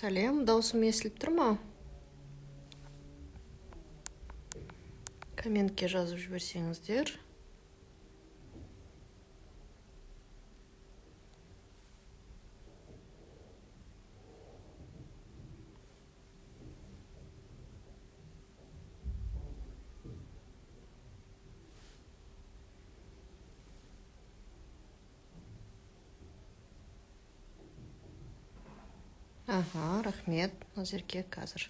Сәлем, даусым естіліп тұр ма? Комментке жазып жіберсеңіздер. Аха, рахмет, Назерке, қазір.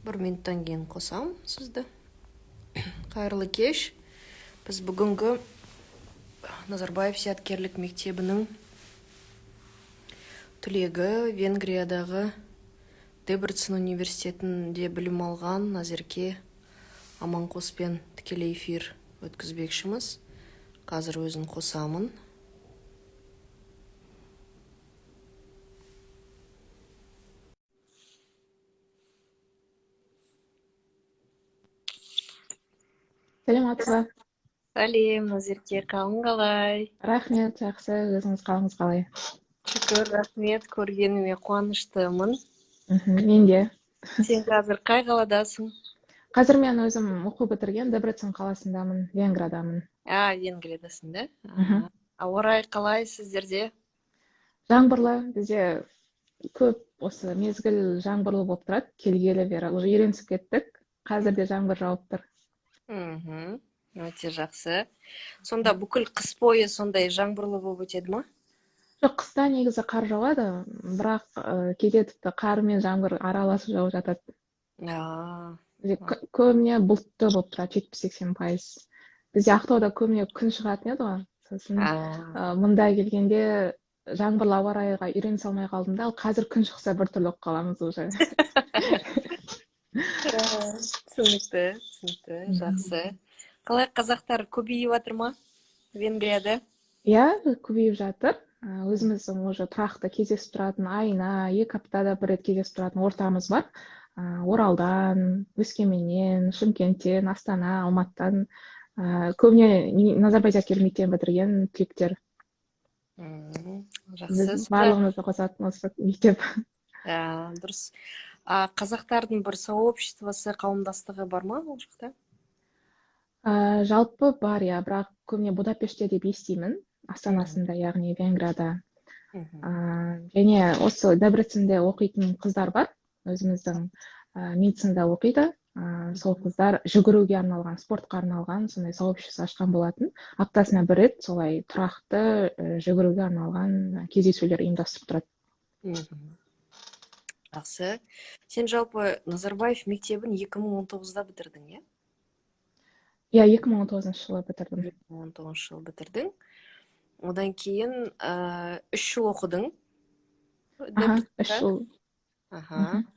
Бір минуттан кейін қосам сізді. Қайырлы кеш. Біз бүгінгі Назарбаев зияткерлік мектебінің түлегі, Венгриядағы Дебрецен университетінде білім алған Назерке Аманқоспен тікелей эфир өткізбекшіміз. Қазір өзін қосамын. Саламатсыз ба? Сәлем, Назерке, қалың қалай? Рахмет, жақсы. Өзіңіз қалыңыз қалай? Шүкір, рахмет, көргеніме қуаныштымын. Мен де. Сен қазір қай қаладасың? Қазір мен өзім оқу бітірген Дебрецен қаласындамын, Венгриядамын. А, Венгриядасың, да? Ауа райы қалай сіздерде? Жаңбырлы, бізде көп осы мезгіл жаңбырлы болып тұрады, келгелі бері уже үйренісіп кеттік. Қазір де жаңбыр жауып тұр. Өте жақсы. Сонда бүкіл қыс бойы сондай жаңбырлы болып өтеді ма? Жоқ, қыста негізі қар жауады, бірақ кейде тіпті қар мен жаңбыр араласып жауып жатады. Көбіне бұлтты болып тұрады, 70-80%. Бізде Ақтауда көбіне күн шығатын еді ғой. Сосын мында келгенде жаңбырлы ауа райға үйренісе алмай қалдым да, ал қазір күн шықса біртүрлі болып қаламыз уже. Түсінікті, түсінікті, жақсы. Қалай, қазақтар көбейіп жатыр ма Венгрияда? Иә, көбейіп жатыр. Өзіміздің уже тұрақты кездесіп тұратын, айына 2 аптада бір рет кездесіп тұратын ортамыз бар. Оралдан, Өскеменнен, Шымкенттен, Астана, Алматыдан, көбіне Назарбаев зияткерлік мектебін бітірген түлектер. Жақсы. Біз барлығымызды қосатын осы мектеп. Дұрыс. Қазақтардың бір сообществосы, қауымдастығы бар ма ол жақта? Жалпы бар, иә, бірақ көбіне Будапештте деп естимін, астанасында, яғни Венгрияда. Және осы Дебреценде оқитын қыздар бар, өзіміздің медицинада оқиды. Сол қыздар жүгіруге арналған, спортқа арналған сондай сообщество ашқан болатын. Аптасына бір рет солай тұрақты жүгіруге арналған кездесулер ұйымдастырып тұрады. Жақсы. Сен жалпы Назарбаев мектебін 2019-да бітірдің, иә? Иә, 2019 жылы бітірдім. 2019 жылы бітірдің. Одан кейін 3 жыл оқыдың. Аха, 3 жыл. Аха.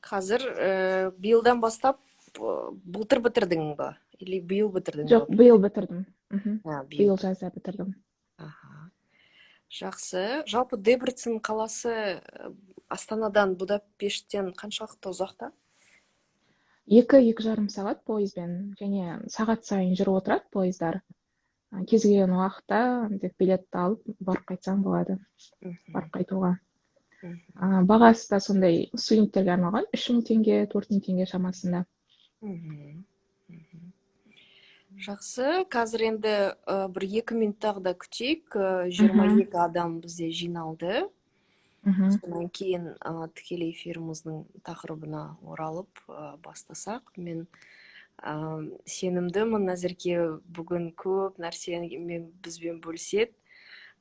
Қазір биылдан бастап, былтыр бітірдің ба? Или биыл бітірдің ба? Жоқ, биыл бітірдім. Биыл жазда бітірдім. Аха. Жақсы. Жалпы Дебрецен қаласы Астанадан, Будапешттен қаншалықты ұзақта? 2-2,5 сағат пойызбен, және сағат сайын жүріп отырады пойыздар. Кез келген уақытта тек билетті алып барып қайтсаң болады, барып қайтуға. Бағасы да сондай студенттерге арналған 3000 теңге, 4000 теңге шамасында. Жақсы. Қазір енді бір 2 минут тағы да күтейік. 22 адам бізде жиналды. Содан кейін тікелей эфиріміздің тақырыбына оралып бастасақ, мен сенімдімін, Назерке бүгін көп нәрсені бізбен бөліседі.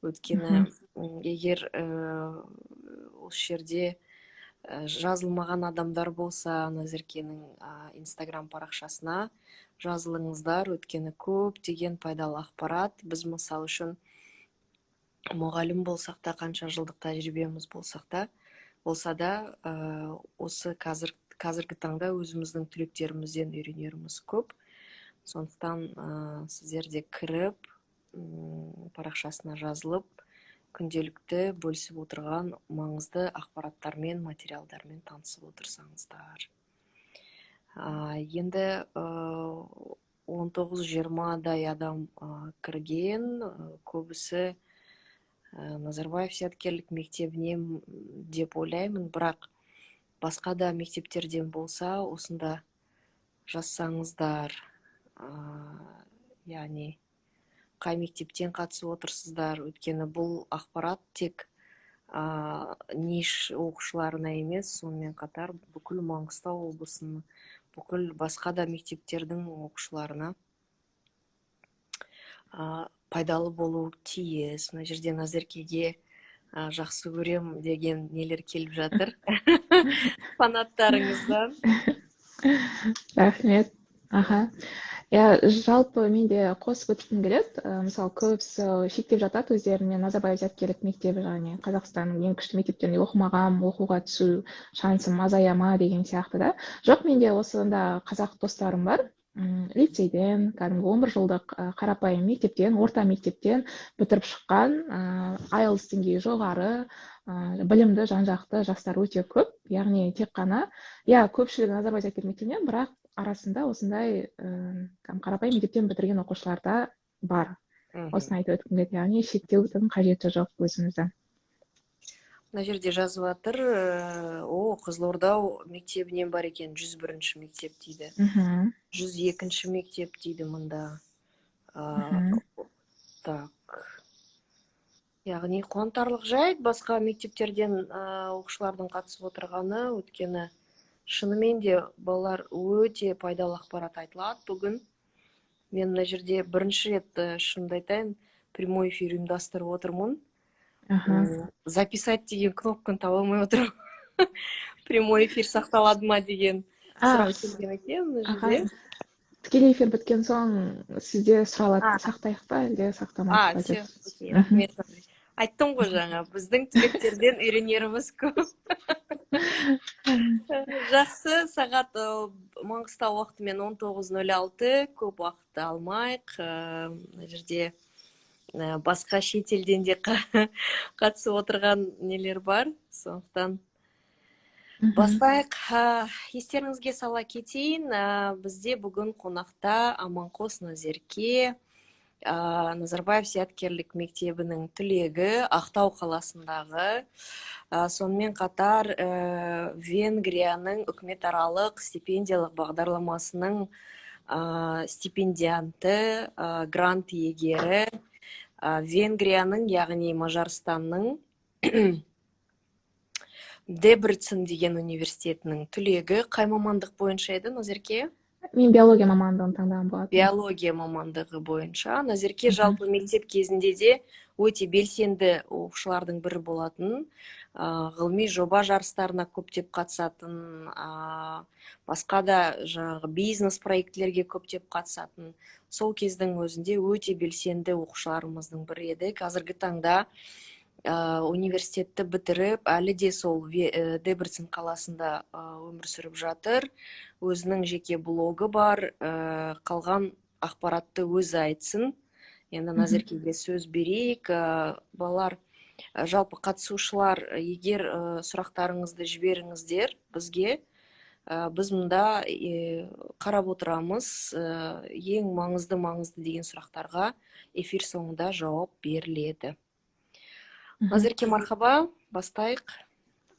Өйткені егер осы жерде жазылмаған адамдар болса, Назеркенің Инстаграм парақшасына жазылыңыздар, өйткені көптеген пайдалы ақпарат. Біз мысал үшін мұғалім болсақ та, қанша жылдық тәжірибеміз болса да, осы қазіргі таңда өзіміздің түлектерімізден үйренеріміз көп. Сондықтан сіздер де кіріп, парақшасына жазылып, күнделікті бөлісіп отырған маңызды ақпараттармен, материалдармен танысып отырсаңыздар. Енді 19-20-дай адам кірген, көбісі Назарбаев зияткерлік мектебіне деп ойлаймын, бірақ Басқа да мектептерден болса, осында жазсаңыздар, яғни қай мектептен қатысып отырсыздар, өйткені бұл ақпарат тек НИШ оқушыларына емес, сонымен қатар бүкіл Маңғыстау облысының, бүкіл басқа да мектептердің оқушыларына пайдалы болуы тиіс. Мына жерде Назеркеге жақсы көрем деген нелер келіп жатыр фанаттарыңыздан. Рахмет. Аха, иә, жалпы мен де қосып өткім келеді. Мысалы, көбісі шектеп жатады өздерін: мен Назарбаев зияткерлік мектебі, яғни Қазақстанның ең күшті мектептерінде оқымағанмын, оқуға түсу шансым азая ма деген сияқты да. Жоқ, менде осында қазақ достарым бар, лицейден, кәдімгі 11 жылдық қарапайым мектептен, орта мектептен бітіріп шыққан, IELTS деңгейі жоғары, білімді, жан жақты жастар өте көп. Яғни тек қана, иә, көпшілігі Назарбаев зияткерлік мектебінен, бірақ арасында осындай қарапайым мектептен бітірген оқушылар да бар. Осыны айтып өткім келеді, яғни шектеудің қажеті жоқ өзімізді. Мына жерде жазып жатыр, о, Қызылорда мектебінен бар екен, 101-ші мектеп дейді, 102-ші мектеп дейді мында. Так, яғни қуантарлық жайт басқа мектептерден оқушылардың қатысып отырғаны, өйткені шынымен де, балалар, өте пайдалы ақпарат айтылады бүгін. Мен мына жерде бірінші рет, шынымды айтайын, прямой эфир ұйымдастырып отырмын. Записать деген кнопканы таба алмай отырмын. Прямой эфир сақталады ма деген сұрақ келген екен мына жерде. Тікелей эфир біткен соң сізде сұралады, сақтайық па, әлде сақтамайық па все деп. Окей, рахмет. Айттым ғой жаңа, біздің түлектерден үйренеріміз көп. Жақсы, сағат Маңғыстау уақытымен 19:06, көп уақытты алмайық. Мына жерде басқа шетелден де қатысып отырған нелер бар, сондықтан бастайық. Естеріңізге сала кетейін, бізде бүгін қонақта Аманқос Назерке, Назарбаев зияткерлік мектебінің түлегі, Ақтау қаласындағы, сонымен қатар Венгрияның үкіметаралық стипендиялық бағдарламасының стипендианты, грант иегері, Венгрияның, яғни Мажарстанның Дебрецен деген университетінің түлегі. Қай мамандық бойынша еді, Назерке? Мен биология мамандығын таңдаған болатынмын. Биология мамандығы бойынша. Назерке жалпы мектеп кезінде де өте белсенді оқушылардың бірі болатын, ғылыми жоба жарыстарына көптеп қатысатын, басқа да жаңағы бизнес проектілерге көптеп қатысатын. Сол кездің өзінде өте белсенді оқушыларымыздың бірі еді. Қазіргі таңда университетті бітіріп, әлі де сол Дебрецен қаласында өмір сүріп жатыр. Өзінің жеке блогы бар, қалған ақпаратты өзі айтсын. Енді Назеркеге сөз берейік. Балалар, жалпы қатысушылар, егер сұрақтарыңызды жіберіңіздер бізге, біз мұнда қарап отырамыз. Ең маңызды деген сұрақтарға эфир соңында жауап беріледі. Назерке, мархаба, бастайық.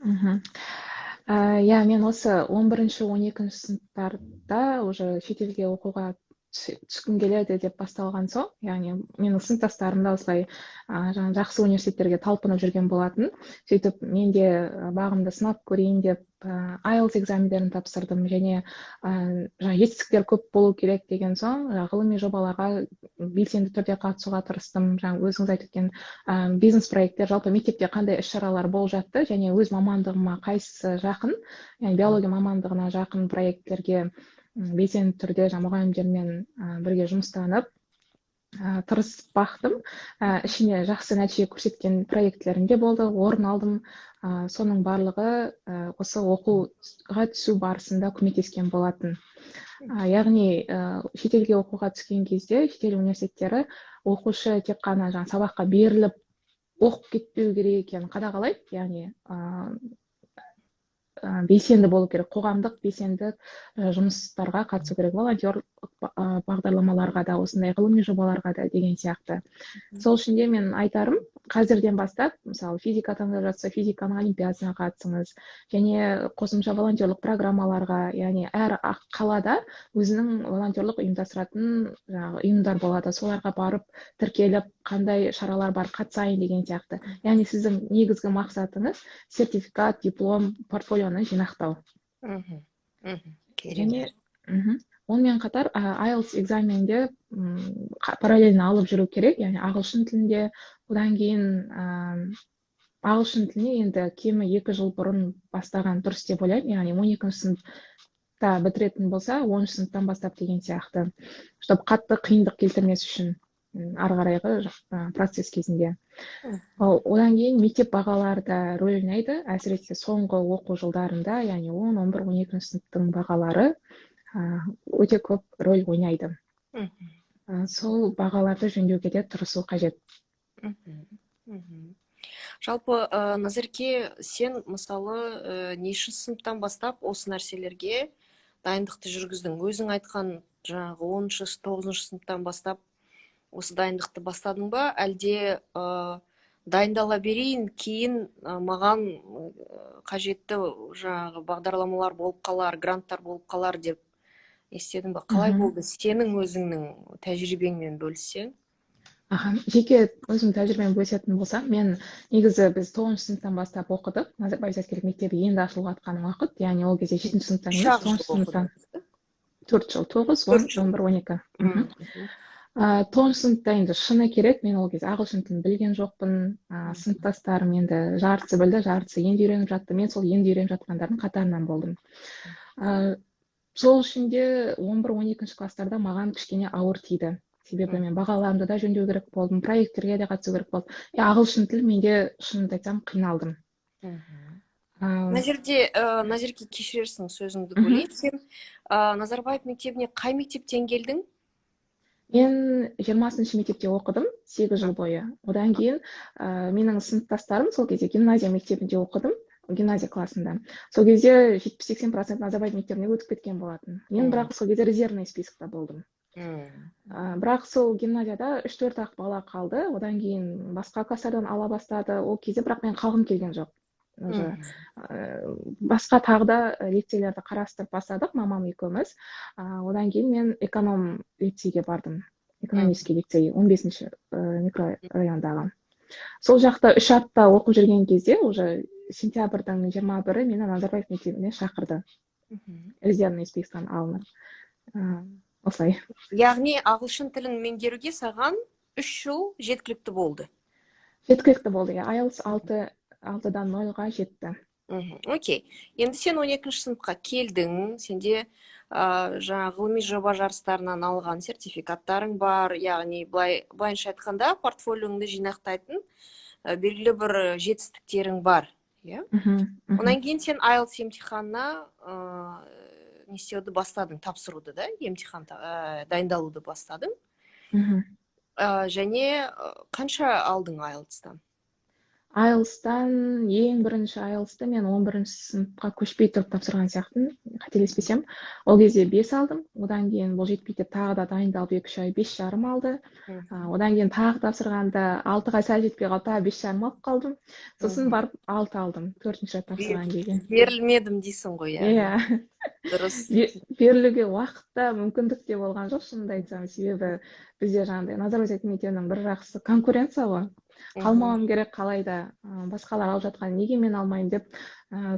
Иә, мен осы 11-ші, 12-ші сыныптарда уже шетелге оқуға түскім келеді деп басталған соң, яғни менің сыныптастарым да осылай жаңа жақсы университеттерге талпынып жүрген болатын. Сөйтіп мен де бағымды сынап көрейін деп IELTS экзамендерін тапсырдым және жаңа жетістіктер көп болу керек деген соң, ғылыми жобаларға белсенді түрде қатысуға тырыстым. Жаңа өзіңіз айтып өткен бизнес проекттер, жалпы мектепте қандай іс шаралар болып жатты және өз мамандығыма қайсысы жақын, яғни биология мамандығына жақын проекттерге белсенді түрде жаңа мұғалімдермен бірге жұмыстанып, тырысып бақтым. Ішіне жақсы нәтиже көрсеткен проектілерім де болды, орын алдым. Соның барлығы осы оқуға түсу барысында көмектескен болатын. Яғни шетелге оқуға түскен кезде шетел университеттері оқушы тек қана жаңа сабаққа беріліп оқып кетпеу керек екенін қадағалайды, яғни белсенді болу керек, қоғамдық белсенді жұмыстарға қатысу керек, волонтер бағдарламаларға да, осындай ғылыми жобаларға да деген сияқты. Сол үшін де мен айтарым, Қазірден бастап, мысалы, физика таңдап жатса, физиканың олимпиадасына қатысыңыз және қосымша волонтерлық программаларға, яғни әр қалада өзінің волонтерлық ұйымдастыратын жаңағы ұйымдар болады, соларға барып тіркеліп, қандай шаралар бар, қатысайын деген сияқты. Яғни сіздің негізгі мақсатыңыз — сертификат, диплом, портфолионы жинақтау. мхм мхм Және онымен қатар IELTS экзаменде параллельно алып жүру керек, яғни ағылшын тілінде. Одан кейін ағылшын тіліне енді кемі 2 жыл бұрын бастаған дұрыс деп ойлаймын, яғни 12-ші сыныпта бітіретін болса, 10-сыныптан бастап деген сияқты, чтобы қатты қиындық келтірмес үшін ары қарайғы процесс кезінде. Одан кейін мектеп бағалары да рөл ойнайды, әсіресе соңғы оқу жылдарында, яғни 10, 11, 12-сыныптың бағалары өте көп рөл ойнайды. Сол бағаларды жөндеуге де тырысу қажет. Жалпы, Назерке, сен, мысалы, нешінші сыныптан бастап осы нәрселерге дайындықты жүргіздің? Өзің айтқан жаңағы 10-шы, тоғызыншы сыныптан бастап осы дайындықты бастадың ба, әлде дайындала берейін, кейін маған қажетті жаңағы бағдарламалар болып қалар, гранттар болып қалар деп не істедің ба? Қалай болды, сенің өзіңнің тәжірибеңмен бөліссең. Аха, жеке өзім тәжірибеммен бөлісетін болсам, мен негізі, біз тоғызыншы сыныптан бастап оқыдық. Назарбаев зияткерлік мектебі енді ашылып жатқан уақыт, яғни ол кезде жетінші сыныптан Үш емес, ақ жыл тоғызыншы сыныптан. оқыдыңыз? 4 жыл: 9, 10, 4 жыл. 11, 12. Тоғызыншы сыныпта енді, шыны керек, мен ол кезде ағылшын тілін білген жоқпын. Сыныптастарым енді жартысы білді, жартысы енді үйреніп жатты. Мен сол енді үйреніп жатқандардың қатарынан болдым. Сол үшін де 11, 12-класстарда маған кішкене ауыр тиді, себебі мен бағаларымды да жөндеу керек болдым, проекттерге де қатысу керек болды и ағылшын тілі менде, шынымды айтсам, қиналдым. Мына жерде, Назерке, кешірерсің, сөзіңді бөлейін. Сен Назарбаев мектебіне қай мектептен келдің? Мен 20-шы мектепте оқыдым 8 жыл бойы. Одан кейін менің сыныптастарым, сол кезде гимназия мектебінде оқыдым, гимназия классында, сол кезде 70-80% Назарбаев мектебіне өтіп кеткен болатын. Мен бірақ сол кезде резервный списокта болдым. Бірақ сол гимназияда үш төрт ақ бала қалды, одан кейін басқа класстардан ала бастады. Ол кезде бірақ мен қалғым келген жоқ уже. Басқа тағы да лицейлерді қарастырып бастадық мамам екеуміз. Одан кейін мен эконом лицейге бардым, экономический лицей, 15-ші микрорайондағы. Сол жақта 3 апта оқып жүрген кезде, уже сентябрьдің 21-і, мені Назарбаев мектебіне шақырды, резервный списоктан алынып. Осылай. Яғни ағылшын тілін меңгеруге саған 3 жыл жеткілікті болды? Жеткілікті болды, иә. IELTS 6,0-ға жетті. Окей, енді сен 12-ші сыныпқа келдің, сенде жаңағы ғылыми жоба жарыстарынан алған сертификаттарың бар, яғни былай, былайынша айтқанда, портфолиоңды жинақтайтын белгілі бір жетістіктерің бар, иә? Мхм. Одан кейін сен IELTS емтиханына не істеуді бастадың, тапсыруды да, емтихан дайындалуды бастадың. Мхм. Және қанша алдың IELTS-тан? IELTS-тан, ең бірінші IELTS-ты мен 11-ші сыныпқа көшпей тұрып тапсырған сияқтымын, қателеспесем. Ол кезде 5 алдым. Одан кейін бұл жетпейді деп тағы да дайындалып, 2-3 ай, 5,5 алды. Одан кейін тағы тапсырғанда 6-ға сәл жетпей қалды, тағы 5,5 алып қалдым. Сосын барып 6 алдым төртінші рет тапсырған кезде. Берілмедім дейсің ғой, иә? Иә. Дұрыс. Берілуге уақыт та, мүмкіндік те болған жоқ, шынымды айтсам, себебі бізде жаңағыдай Назарбаев мектебінің бір жақсысы — конкуренция ғой. Қалмауым керек қалай да, басқалар алып жатқан, неге мен алмаймын деп,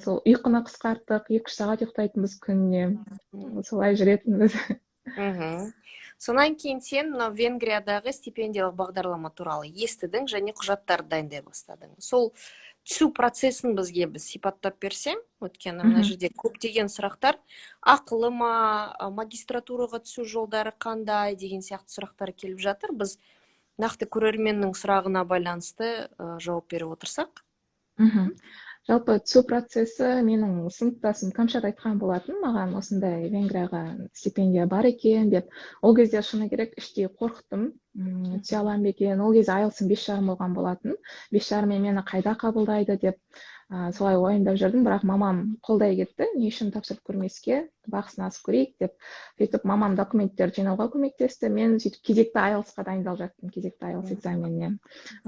сол ұйқыны қысқарттық, 2-3 сағат ұйықтайтынбыз күніне, солай жүретінбіз. Сонан кейін сен мынау Венгриядағы стипендиялық бағдарлама туралы естідің және құжаттарды дайындай бастадың. Сол түсу процесін бізге біз сипаттап берсең, өйткені мына жерде көптеген сұрақтар: ақылы ма, магистратураға түсу жолдары қандай деген сияқты сұрақтар келіп жатыр. Біз нақты көрерменнің сұрағына байланысты жауап беріп отырсақ. Жалпы түсу процесі, менің сыныптасым Кәмшат айтқан болатын маған, осындай Венгрияға стипендия бар екен деп. Ол кезде, шыны керек, іштей қорықтым, түсе аламын ба екен. Ол кезде IELTS-ым 5,5 болған болатын. 5,5-мен мені қайда қабылдайды деп. Солай уайымдап жүрдім, бірақ мамам қолдай кетті, не үшін тапсырып көрмеске, бақ сынасып көрейік деп. Сөйтіп мамам документтерді жинауға көмектесті. Мен сөйтіп кезекті IELTS-қа дайындалып жаттым, кезекті IELTS экзаменіне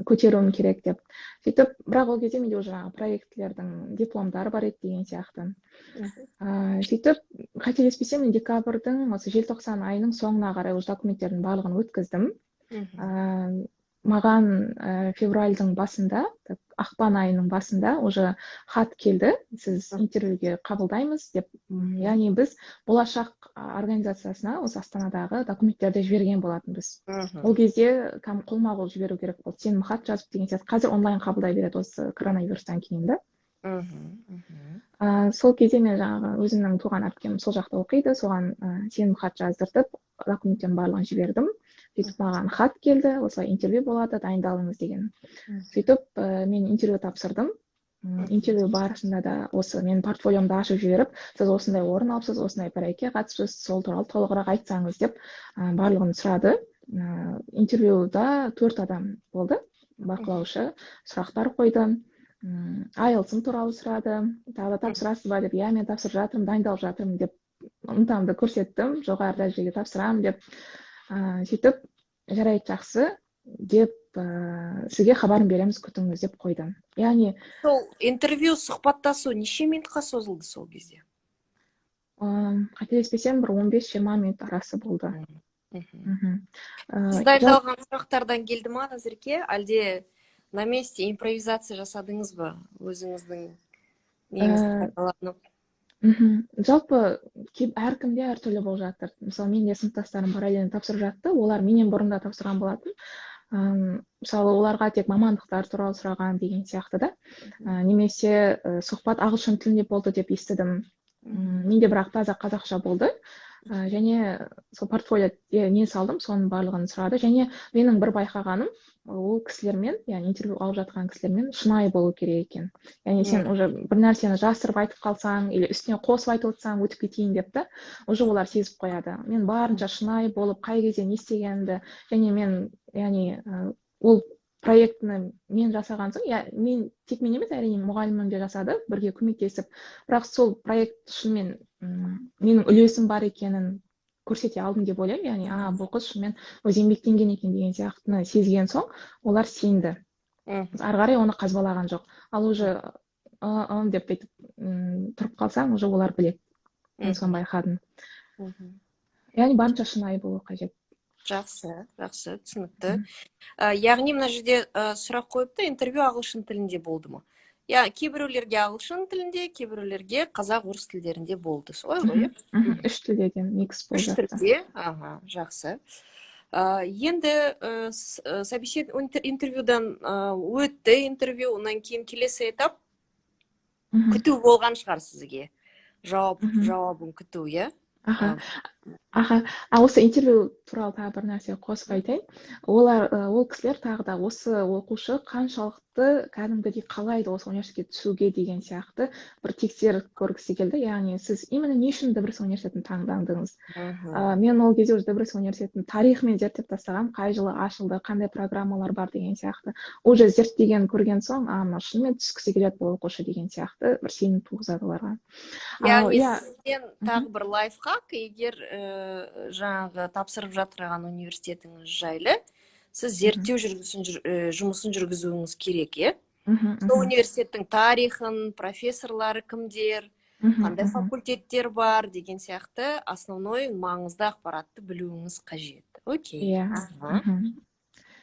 көтеруім керек деп. Сөйтіп, бірақ ол кезде менде уже жаңағы проектілердің дипломдары бар еді деген сияқты. Сөйтіп, қателеспесем, мен декабрьдің, осы желтоқсан айының соңына қарай уже документтердің барлығын өткіздім. Маған февральдың басында, так, ақпан айының басында уже хат келді, сіз интервьюге қабылдаймыз деп. Яғни біз Болашақ организациясына осы Астанадағы документтерді жіберген болатынбыз. Ол кезде қолма қол жіберу керек болды, сенім хат жазып деген сияқты. Қазір онлайн қабылдай береді осы коронавирустан кейін да. мхм мхм Сол кезде мен жаңағы өзімнің туған әпкем сол жақта оқиды, соған сенім хат жаздыртып, документтердің барлығын жібердім. Сөйтіп маған хат келді, осылай интервью болады, дайындалыңыз деген. Сөйтіп мен интервью тапсырдым. Интервью барысында да осы менің портфолиомды ашып жіберіп, сіз осындай орын алыпсыз, осындай проектке қатысыпсыз, сол туралы толығырақ айтсаңыз деп барлығын сұрады. Интервьюда төрт адам болды, бақылаушы сұрақтар қойды. IELTS-ым туралы сұрады, тағы да тапсырасыз ба деп. Иә, мен тапсырып жатырмын, дайындалып жатырмын деп ынтамды көрсеттім, жоғары дәрежеге тапсырамын деп. Сөйтіп, жарайды, жақсы деп, сізге хабарын береміз, күтіңіз деп қойды. Яғни Сол интервью, сұхбаттасу неше минутқа созылды сол кезде? Қателеспесем, бір 15-20 минут арасы болды. Сіз дайындалған сұрақтардан келді ма, Назерке, әлде на месте импровизация жасадыңыз ба, өзіңіздің неңізді пайдаланып? Жалпы әркімде әртүрлі болып жатыр. Мысалы, менің де сыныптастарым параллельно тапсырып жатты, олар менен бұрын да тапсырған болатын. Мысалы, оларға тек мамандықтар туралы сұраған деген сияқты да. Немесе сұхбат ағылшын тілінде болды деп естідім. Менде бірақ таза қазақша болды. Және сол портфолио не салдым, соның барлығын сұрады. Және менің бір байқағаным, ол кісілермен, яғни интервью алып жатқан кісілермен шынайы болу керек екен. Яғни сен уже бір нәрсені жасырып айтып қалсаң или үстіне қосып айтып отырсаң, өтіп кетейін деп та, уже олар сезіп қояды. Мен барынша шынайы болып, қай кезде не істегенімді, және мен, яғни ол проектіні мен жасаған соң, иә, мен тек мен емес, әрине, мұғалімім де жасады, бірге көмектесіп, бірақ сол проект шынымен менің үлесім бар екенін көрсете алдым деп ойлаймын. Яғни, а, бұл қыз шынымен өзі еңбектенген екен деген сияқтыны сезген соң, олар сенді. Ары қарай оны қазбалаған жоқ. Ал уже ы деп бүйтіп тұрып қалсаң, уже олар біледі. Мен соны байқадым. Яғни барынша шынайы болу қажет. Жақсы, жақсы, түсінікті. Яғни мына жерде сұрақ қойыпты, интервью ағылшын тілінде болды ма? Иә, кейбіреулерге ағылшын тілінде, кейбіреулерге қазақ, орыс тілдерінде болды. Солай ғой, иә? Мхм. Үш тілде де микс болып Үш жатты. тілде, аха, жақсы. Енді интервьюдан өтті интервью, одан кейін келесі этап күту болған шығар сізге. Жауап, жауабын күту, иә? Аха. Аха. А осы интервью туралы тағы бір нәрсе қосып айтайын. Олар, ол кісілер тағы да осы оқушы қаншалықты кәдімгідей қалайды осы университетке түсуге деген сияқты бір тексеріп көргісі келді. Яғни сіз именно не үшін Дебрецен университетін таңдадыңыз? Мен ол кезде уже Дебрецен университетінің тарихымен зерттеп тастағанмын, қай жылы ашылды, қандай программалар бар деген сияқты. Уже зерттеген көрген соң, а, мынау шынымен түскісі келеді бұл оқушы деген сияқты бір сенім туғызады оларға. Ал, Яғни иә. сізден тағы бір лайфхак: егер жаңағы тапсырып жатырған университетіңіз жайлы сіз зерттеу жұмысын жүргізуіңіз керек, иә? Сол университеттің тарихын, профессорлары кімдер, қандай факультеттер бар деген сияқты основной маңызды ақпаратты білуіңіз қажет. Окей. Иә.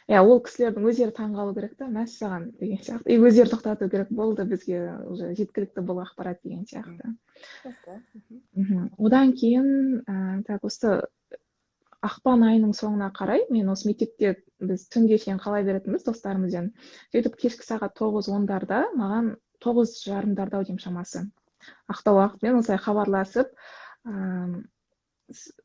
Иә, ол кісілердің өздері таңғалу керек та, мәссаған деген сияқты. И өздері тоқтату керек болды, бізге уже жеткілікті бұл ақпарат деген сияқты. Одан кейін так, осы ақпан айының соңына қарай мен осы мектепте, біз түнге шейін қала беретінбіз достарымызбен. Сөйтіп кешкі сағат 9-10-дарда маған, 9:30-дарда ау деймін шамасы, Ақтау уақытымен осылай хабарласып,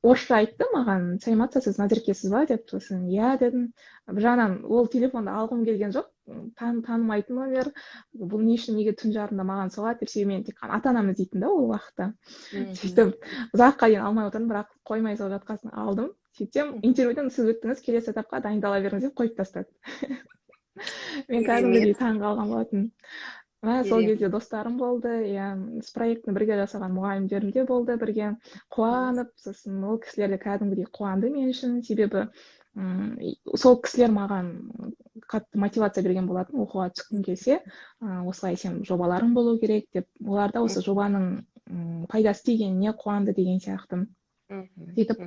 орысша айтты маған: «Сәлеметсіз, сіз Назеркесіз ба?» — деп. Сосын «Иә» дедім. Бір жағынан ол телефонды алғым келген жоқ, танымайтын номер, бұл не үшін, неге түн жарымда маған соғады деп. Себебі мен тек қана ата анам іздейтін да ол уақытта. Сөйтіп ұзаққа дейін алмай отырдым, бірақ қоймай салып жатқасын алдым. Сөйтсем, «Интервьюден сіз өттіңіз, келесі этапқа дайындала беріңіз» деп қойып тастады. Мен кәдімгідей таң қалған болатынмын. Мә, сол кезде достарым болды, иә, проектіні бірге жасаған мұғалімдерім де болды бірге. Қуанып, сосын ол кісілер де кәдімгідей қуанды мен үшін, себебі сол кісілер маған қатты мотивация берген болатын: оқуға түскің келсе, осылай сен жобаларың болу керек деп. Олар да осы жобаның пайдасы тигеніне қуанды деген сияқты. Сөйтіп,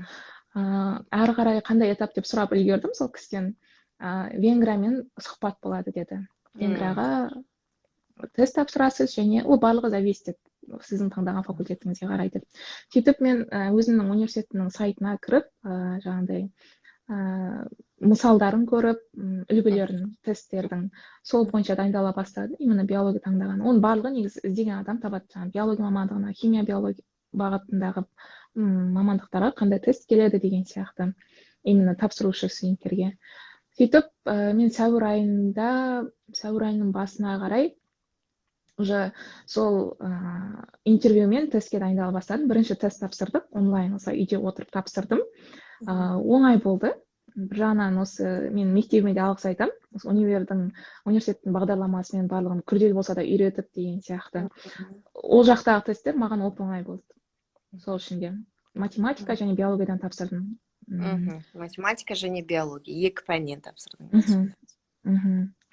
әрі қарай қандай этап деп сұрап үлгердім сол кісіден. Венгриямен сұхбат болады деді. Венгрияға тест тапсырасыз және ол барлығы зависит етеді сіздің таңдаған факультетіңізге қарай деп. Сөйтіп, мен өзімнің университетімнің сайтына кіріп, жаңағыдай мысалдарын көріп, үлгілерін тесттердің, сол бойынша дайындала бастадым. Именно биология таңдаған. Оның барлығы негізі іздеген адам табады, жаңағы биология мамандығына, химия, биология бағытындағы мамандықтарға қандай тест келеді деген сияқты, именно тапсырушы студенттерге. Сөйтіп, мен сәуір айында, сәуір айының басына қарай уже сол интервью мен тестке дайындала бастадым. Бірінші тест тапсырдық онлайн, осылай үйде отырып тапсырдым. Оңай болды бір жағынан. Осы мен мектебіме де алғыс айтамын, осы университеттің бағдарламасымен барлығын күрделі болса да үйретіп деген сияқты. Ол жақтағы тесттер маған оп оңай болды. Сол үшін де математика және биологиядан тапсырдым. Математика және биология, екі пәннен тапсырдың.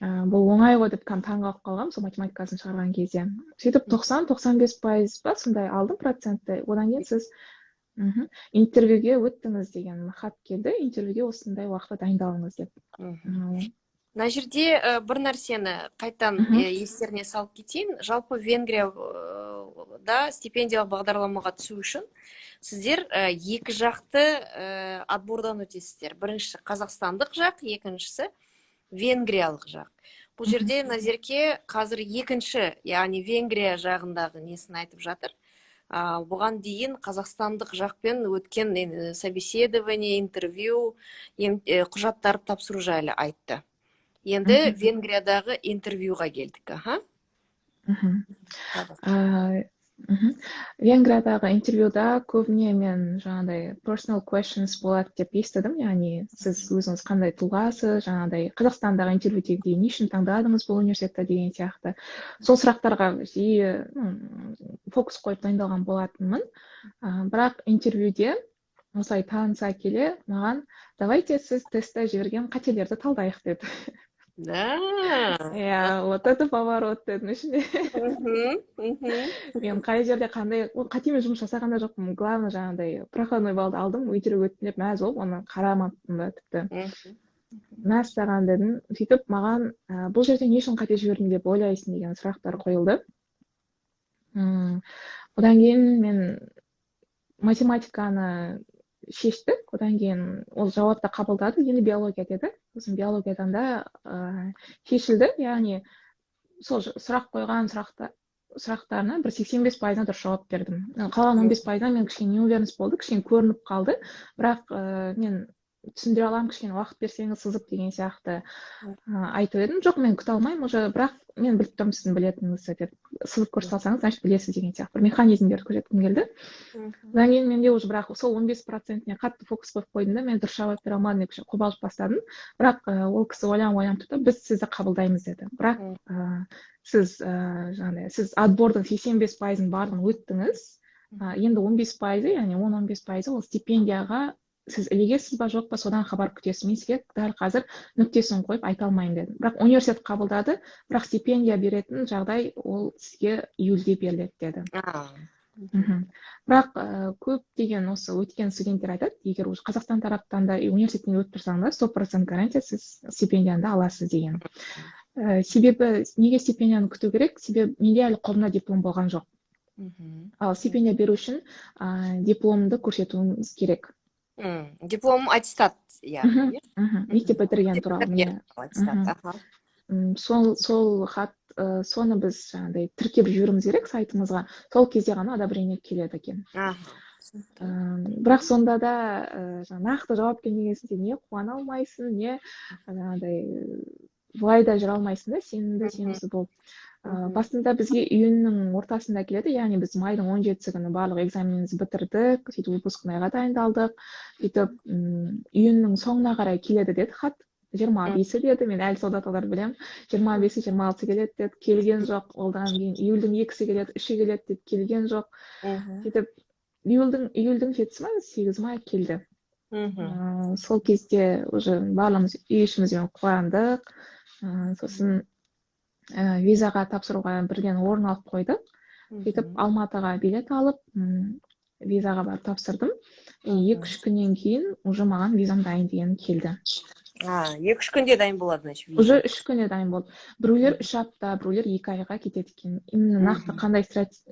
Бұл оңай ғой деп кәдімгі таңғалып қалғанмын сол математикасын шығарған кезде. Сөйтіп, 90-95% ба, сондай алдым процентті. Одан кейін сіз интервьюге өттіңіз деген хат келді, интервьюге осындай уақытта дайындалыңыз деп. Мына жерде бір нәрсені қайтадан естеріне салып кетейін. Жалпы Венгрияда стипендиялық бағдарламаға түсу үшін сіздер екі жақты отбордан өтесіздер: біріншісі қазақстандық жақ, екіншісі венгриялық жақ. Бұл жерде Назерке қазір екінші, яғни Венгрия жағындағы несін айтып жатыр. Бұған дейін қазақстандық жақпен өткен собеседование, интервью, құжаттарды тапсыру жайлы айтты. Енді Венгриядағы интервьюға келдік, аха. Венгриядағы интервьюда көбіне мен жаңағыдай personal questions болады деп естідім, яғни сіз өзіңіз қандай тұлғасыз, жаңағыдай Қазақстандағы интервьюдегідей, не үшін таңдадыңыз бұл университетті деген сияқты. Сол сұрақтарға жиі фокус қойып дайындалған болатынмын. Бірақ интервьюде осылай таныса келе маған: «Давайте сіз тестте жіберген қателерді талдайық», — деді. Да. Иә, вот это поворот дедім ішімде. мхм мхм Мен қай жерде қандай ол қатемен жұмыс жасаған да жоқпын. Главное, жаңағыдай проходной баллды алдым, интервью өттім деп мәз болып, оны қарамаппын да тіпті. Мәссаған дедім. Сөйтіп, маған бұл жерде не үшін қате жібердім деп ойлайсың деген сұрақтар қойылды. Одан кейін мен математиканы шештік, одан кейін ол жауапты қабылдады. Енді биология деді. Сосын биологиядан да шешілді, яғни сол сұрақ қойған сұрақтарына бір 85%-ына дұрыс жауап бердім. Қалған 15%-ына мен кішкене неуверенность болды, кішкене көрініп қалды, бірақ мен түсіндіре аламын, кішкене уақыт берсеңіз сызып деген сияқты айтып едім. Жоқ, мен күте алмаймын уже, бірақ мен біліп тұрмын сіздің білетініңізді деп, сызып көрсете салсаңыз, значит, білесіз деген сияқты бір механизмдерді көрсеткім келді. Одан кейін менде уже, бірақ сол 15%-іне қатты фокус қойып қойдым да, мен дұрыс жауап бере алмадым деп кішкене қобалжып бастадым. Бірақ ол кісі ойланып, ойланып тұрды да, біз сізді қабылдаймыз деді. Бірақ сіз жаңағыдай сіз отбордың 85%-ын барлығын өттіңіз, енді 15%-ы, яғни 10-15%-ы, ол стипендияға сіз ілігесіз ба, жоқ па, содан хабар күтесіз. Мен сізге дәл қазір нүктесін қойып айта алмаймын дедім. Бірақ университет қабылдады, бірақ стипендия беретін жағдай ол сізге июльде беріледі деді. Бірақ көптеген осы өткен студенттер айтады, егер уже Қазақстан тараптан да и университеттен өтіп тұрсаң да, 100% гарантия, сіз стипендияны да аласыз деген. Себебі неге стипендияны күту керек? Себебі менде әлі қолымда диплом болған жоқ. Ал стипендия беру үшін дипломды көрсетуіңіз керек. Диплом, аттестат, яғни, иә? Мхм. Мектеп бітірген туралы, міне. Аттестат, аха. Сол хат, соны біз жаңағыдай тіркеп жіберуіміз керек сайтымызға. Сол кезде ғана одобрение келеді екен. Түсінікті. Бірақ сонда да жаңа нақты жауап келмеген соң сен не қуана алмайсың, не жаңағыдай былай да жүре алмайсың да, сенімді, сенімсіз болып. Басында бізге июньнің ортасында келеді, яғни біз майдың 17-сі күні барлық экзаменімізді бітірдік, сөйтіп выпускнойға дайындалдық. Сөйтіп, июньнің соңына қарай келеді деді хат. 25-і деді, мен әлі сол даталарды білемін. 25-і, 26-сы келеді деді, келген жоқ. Одан кейін июльдің 2-сі келеді, 3-і келеді деді, келген жоқ. Сөйтіп июльдің 7-сі ма, 8-і ма келді. Сол кезде уже барлығымыз үй ішімізбен қуандық. Сосын визаға тапсыруға бірден орын алып қойдық. Сөйтіп Алматыға билет алып, визаға барып тапсырдым. 2-3 күннен кейін уже маған визам дайын деген келді. 2-3 күнде дайын болады, значит, виза. Уже 3 күнде дайын болды. Біреулер 3 апта, біреулер 2 айға кетеді екен. Именно нақты қандай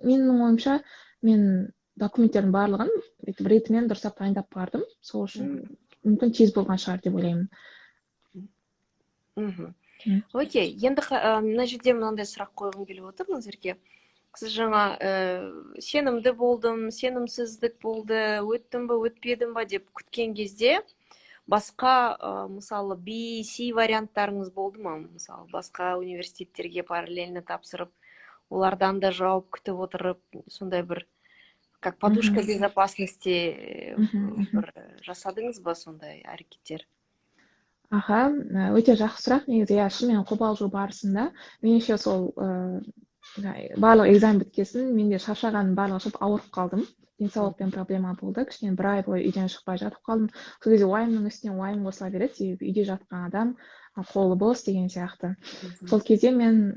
менің ойымша, мен документтердің барлығын бүйтіп ретімен дұрыстап дайындап бардым. Сол үшін мүмкін тез болған шығар деп ойлаймын. Окей, енді мына жерде мынандай сұрақ қойғым келіп отыр, Назерке. Сіз жаңа сенімді болдым, сенімсіздік болды, өттім ба, өтпедім ба деп күткен кезде басқа, мысалы, B, C варианттарыңыз болды ма? Мысалы, басқа университеттерге параллельно тапсырып, олардан да жауап күтіп отырып, сондай бір как подушка безопасности бір жасадыңыз ба сондай әрекеттер? Аха, өте жақсы сұрақ негізі. Иә, шынымен қобалжу барысында меніңше сол барлық экзамен біткесін мен де шаршағаным барлығы шығып ауырып қалдым. Денсаулықпен проблема болды. Кішкене бір ай бойы үйден шықпай жатып қалдым. Сол кезде уайымның үстіне уайым қосыла береді, себебі үйде жатқан адам қолы бос деген сияқты. Сол кезде мен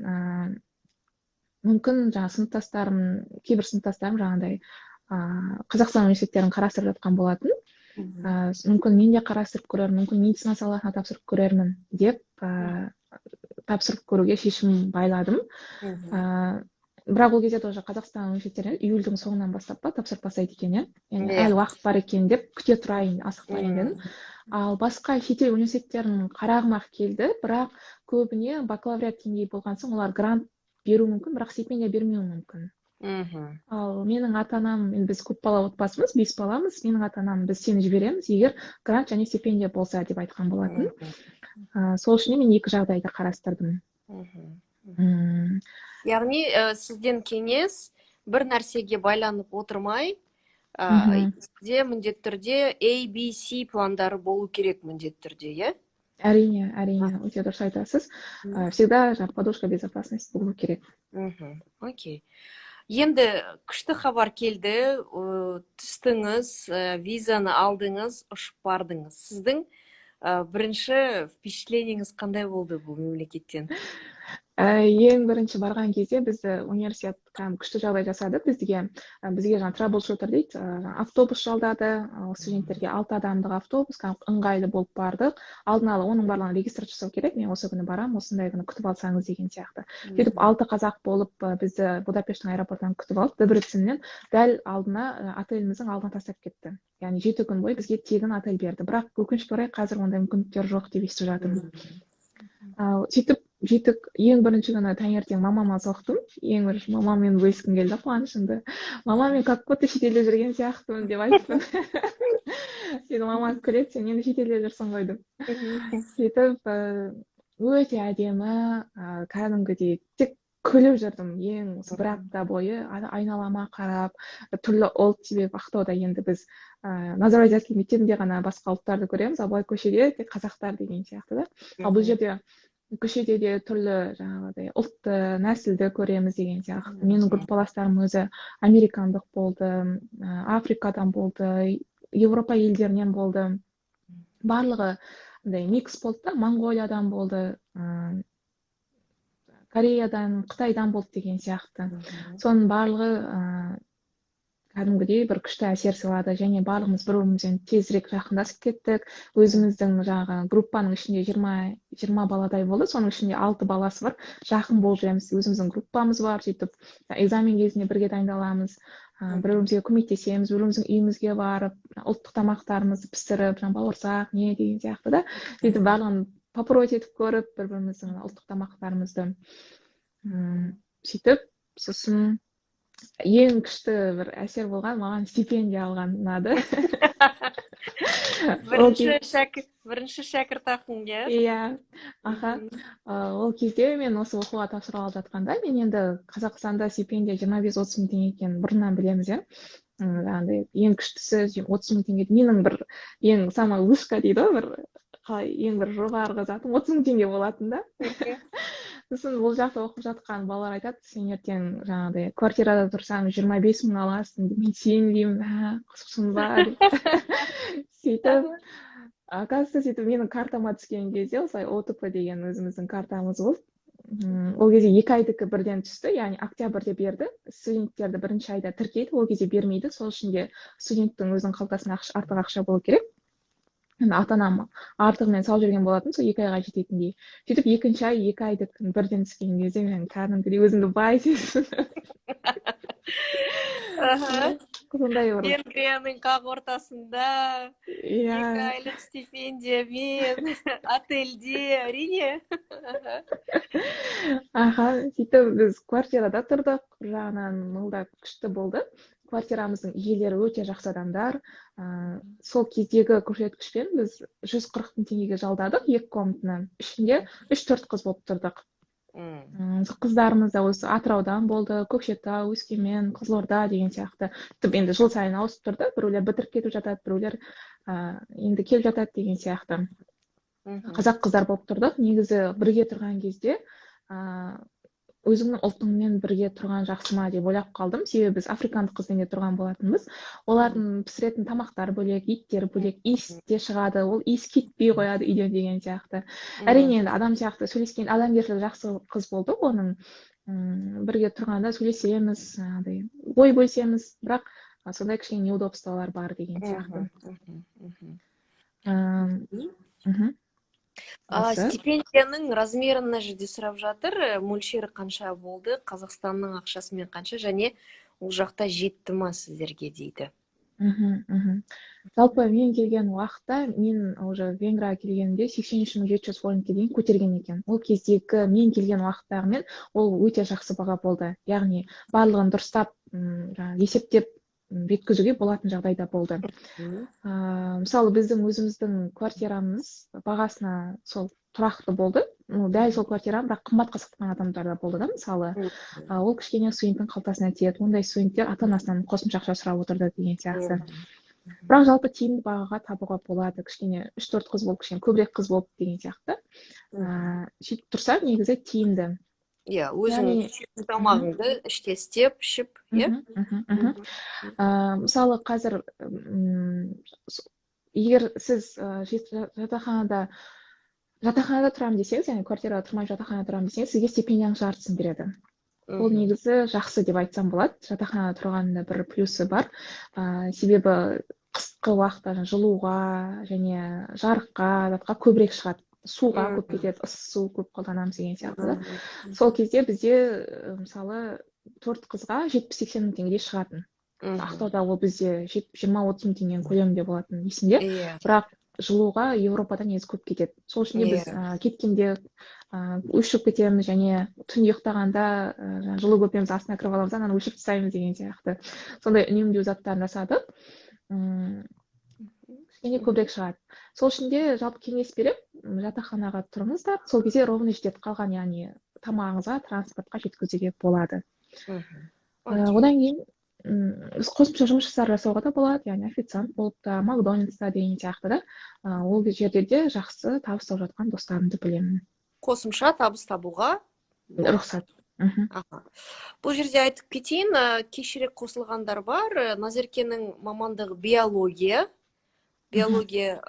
мүмкін жаңағы сыныптастарым, кейбір сыныптастарым жаңағыдай Қазақстан университеттерін қарастырып жатқан болатын. Мүмкін мен де қарастырып көрермін, мүмкін медицина саласына тапсырып көрермін деп тапсырып көруге шешім байладым. Бірақ ол кезде тоже Қазақстан университеттеріне июльдің соңынан бастап па тапсырып бастайды екен, иә. Яғни әлі уақыт бар екен деп күте тұрайын, асықпайын дедім. Ал басқа шетел университеттерін қарағым ақ келді, бірақ көбіне бакалавриат деңгейі болған соң олар грант беруі мүмкін, бірақ стипендия бермеуі мүмкін. Ал менің ата-анам, енді біз көпбалалы отбасымыз, 5 баламыз, менің ата-анам біз сені жібереміз, егер грант және стипендия болса деп айтқан болатын. Сол үшін мен екі жағдайды қарастырдым. Яғни, сізден кеңес бір нәрсеге байланып отырмай, сізде міндетті түрде A, B, C пландары болу керек міндетті түрде, иә? Әрине, әрине, өте дұрыс айтасыз. Всегда жаңағы подушка безопасности болу керек. Окей. Енді күшті хабар келді, түстіңіз, визаны алдыңыз, ұшып бардыңыз. Сіздің бірінші впечатлениеңіз қандай болды бұл мемлекеттен? Ең бірінші барған кезде бізді университет кәдімгі күшті жағдай жасады. Бізге жаңа траблшутер дейді, жаңа автобус жалдады, студенттерге 6 адамдық автобус, кәдімгі ыңғайлы болып бардық. Алдын ала оның барлығын регистрация жасау керек, мен осы күні барамын, осындай күні күтіп алсаңыз деген сияқты. Сөйтіп 6 қазақ болып, бізді Будапештің аэропортынан күтіп алып, Дебреценнен дәл алдына, отеліміздің алдына тастап кетті. Яғни 7 күн бойы бізге тегін отель берді. Бірақ өкінішке орай қазір ондай мүмкіндіктер жоқ деп естіп жатырмын. Сөйтіп жеттік. Ең бірінші күні таңертең мамама соқтым. Ең бірінші мамаммен бөліскім келді қуанышымды. Мама, мен как будто шетелде жүрген сияқтымын деп айттым. Сөйтіп мама күледі, сен енді шетелде жүрсің ғой деп. Сөйтіп, өте әдемі, кәдімгідей тек күліп жүрдім ең осы бір апта бойы, айналама қарап, түрлі ұлт, себебі Ақтауда енді біз, Назарбаев зияткерлік мектебінде ғана басқа ұлттарды көреміз, ал былай көшеде тек қазақтар деген сияқты да. Ал бұл жерде көшеде де түрлі жаңағыдай ұлтты, нәсілді көреміз деген сияқты. Менің группаластарым өзі американдық болды, Африкадан болды, Европа елдерінен болды. Барлығы андай микс болды да, Моңғолиядан болды, Кореядан, Қытайдан болды деген сияқты. Соның барлығы, кәдімгідей бір күшті әсер сыйлады және барлығымыз бір бірімізбен тезірек жақындасып кеттік. Өзіміздің жаңағы группаның ішінде 20 баладай болды, соның ішінде 6 баласы бар. Жақын болып жүреміз, өзіміздің группамыз бар, сөйтіп экзамен кезінде бірге дайындаламыз, бір бірімізге көмектесеміз, бір біріміздің үйімізге барып, ұлттық тамақтарымызды пісіріп, жаңағы бауырсақ, не деген сияқты да. Сөйтіп барлығын попробовать етіп көріп, бір біріміздің ұлттық тамақтарымызды. Сөйтіп, сосын ең күшті бір әсер болған, маған стипендия алған ұнады. Бірінші шәкіртақың, иә? Иә, аха. Ол кезде мен осы оқуға тапсырып алып жатқанда, мен енді Қазақстанда стипендия 25-30 мың теңге екенін бұрыннан білеміз, иә. Жаңағыдай ең күштісі 30 мың теңге. Менің бір ең самая вышка дейді ғой, бір Қалай, ең бір жоғарғы затым 30 000 теңге болатын да. Сосын бұл жақта оқып жатқан балалар айтады: «Сен ертең жаңағыдай квартирада тұрсаң, 25 000 аласың», – деп. Мен сенбеймін, мә, шын ба деп. Сөйтіп, оказывается, сөйтіп менің картама түскен кезде, осылай ОТП деген өзіміздің картамыз болды. Ол кезде 2 айдікі бірден түсті, яғни октябрьде берді. Студенттерді бірінші айда тіркейді, ол кезде бермейді. Сол үшін де студенттің өзінің қалтасында артық ақша болу керек. Енді ата анам артығымен салып жіберген болатын, сол 2 айға жететіндей. Сөйтіп, екінші ай 2 айдікін бірден түскен кезде мен кәдімгідей өзімді бай сезіндім. Сондай бір Венгрияның қақ ортасында Иә. 2 айлық стипендиямен отельде, әрине. Аха, сөйтіп біз квартирада тұрдық. Бір жағынан ол да күшті болды, квартирамыздың иелері өте жақсы адамдар. Сол кездегі көрсеткішпен біз 140 000 теңгеге жалдадық екі комнатаны, ішінде үш төрт қыз болып тұрдық. Қыздарымыз да осы Атыраудан болды, Көкшетау, Өскемен, Қызылорда деген сияқты. Сөйтіп, енді жыл сайын ауысып тұрды, біреулер бітіріп кетіп жатады, біреулер енді келіп жатады деген сияқты. Қазақ қыздар болып тұрдық. Негізі бірге тұрған кезде өзіңнің ұлтыңмен бірге тұрған жақсы ма деп ойлап қалдым, себебі біз африкандық қызбен де тұрған болатынбыз. Олардың пісіретін тамақтары бөлек, еттері бөлек, иіс те шығады, ол иіс кетпей қояды үйден деген сияқты. Әрине, енді адам сияқты сөйлескен, адамгершілігі жақсы қыз болды оның. Бірге тұрғанда сөйлесеміз, жаңағыдай ой бөлісеміз, бірақ сондай кішкене неудобстволар бар деген сияқты. Осы. Стипендияның размерін мына жерде сұрап жатыр. Мөлшері қанша болды, Қазақстанның ақшасымен қанша және ол жақта жетті ма сіздерге дейді. Мхм мхм жалпы мен келген уақытта, мен уже Венгрияға келгенімде 83 700 форинтке дейін көтерген екен. Ол кездегі мен келген уақыттағымен ол өте жақсы баға болды, яғни барлығын дұрыстап, жаңағы есептеп жеткізуге болатын жағдайда болды. Мысалы, біздің өзіміздің квартирамыз бағасына сол тұрақты болды, ну, дәл сол квартираны, бірақ қымбатқа сатқан адамдар да болды да. Мысалы, ол кішкене студенттің қалтасына тиеді, ондай студенттер ата анасынан қосымша ақша сұрап отырды деген сияқты. Бірақ жалпы тиімді бағаға табуға болады, кішкене үш төрт қыз болып, кішкене көбірек қыз болып деген сияқты. Сөйтіп тұрса, негізі тиімді. Иә, өзің Яғни сүйікті тамағыңды іште істеп ішіп, иә. мхм мхм Мысалы, қазір егер сіз жатақханада тұрамын десеңіз, яғни квартирада тұрмай, жатақханада тұрамын десеңіз, сізге стипендияның жартысын береді. Ол негізі жақсы деп айтсам болады. Жатақханада тұрғанның бір плюсы бар, себебі қысқы уақытта жылуға және жарыққа, затқа көбірек шығады, суға көп кетеді, ыссы су көп қолданамыз деген сияқты да. Сол кезде бізде, мысалы, төрт қызға 70-80 мың теңгедей шығатын. Ақтауда ол бізде 20-30 мың теңгенің көлемінде болатын, есімде. Бірақ жылуға Еуропада негізі көп кетеді. Сол үшін де біз кеткенде өшіріп кетеміз және түнде ұйықтағанда жаңағы жылу көрпеміздің астына кіріп аламыз да, ананы өшіріп тастаймыз деген сияқты. Сондай үнемдеу заттарын жасадық. Кішкене көбірек шығады. Сол үшін де жалпы кеңес беремін: жатақханаға тұрыңыздар, сол кезде ровно жетеді қалған, яғни тамағыңызға, транспортқа жеткізуге болады. Одан кейін қосымша жұмыс жасауға да болады, яғни официант болып та, Макдональдста деген сияқты да. Ол жерде де жақсы табыс тауып жатқан достарымды білемін. Қосымша табыс табуға рұқсат. Аха. Бұл жерде айтып кетейін, кешірек қосылғандар бар. Назеркенің мамандығы биология. Биология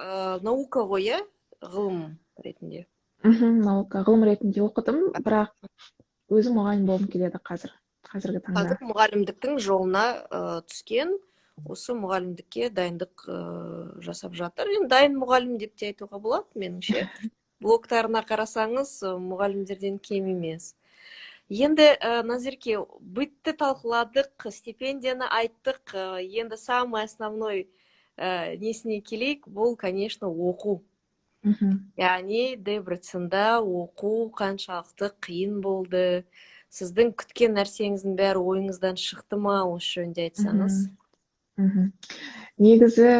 наука ғой, иә, ғылым ретінде. Наука, ғылым ретінде оқыдым, бірақ өзім мұғалім болғым келеді қазіргі таңда. Қазір мұғалімдіктің жолына түскен, осы мұғалімдікке дайындық жасап жатыр. Енді дайын мұғалім деп те айтуға болады, меніңше. Блогтарына қарасаңыз, мұғалімдерден кем емес. Енді, Назерке, бытты талқыладық, стипендияны айттық, енді самый основной несіне келейік, бұл, конечно, оқу. Яғни Дебреценда оқу қаншалықты қиын болды? Сіздің күткен нәрсеңіздің бәрі ойыңыздан шықты ма? Осы жөнінде айтсаңыз. Негізі,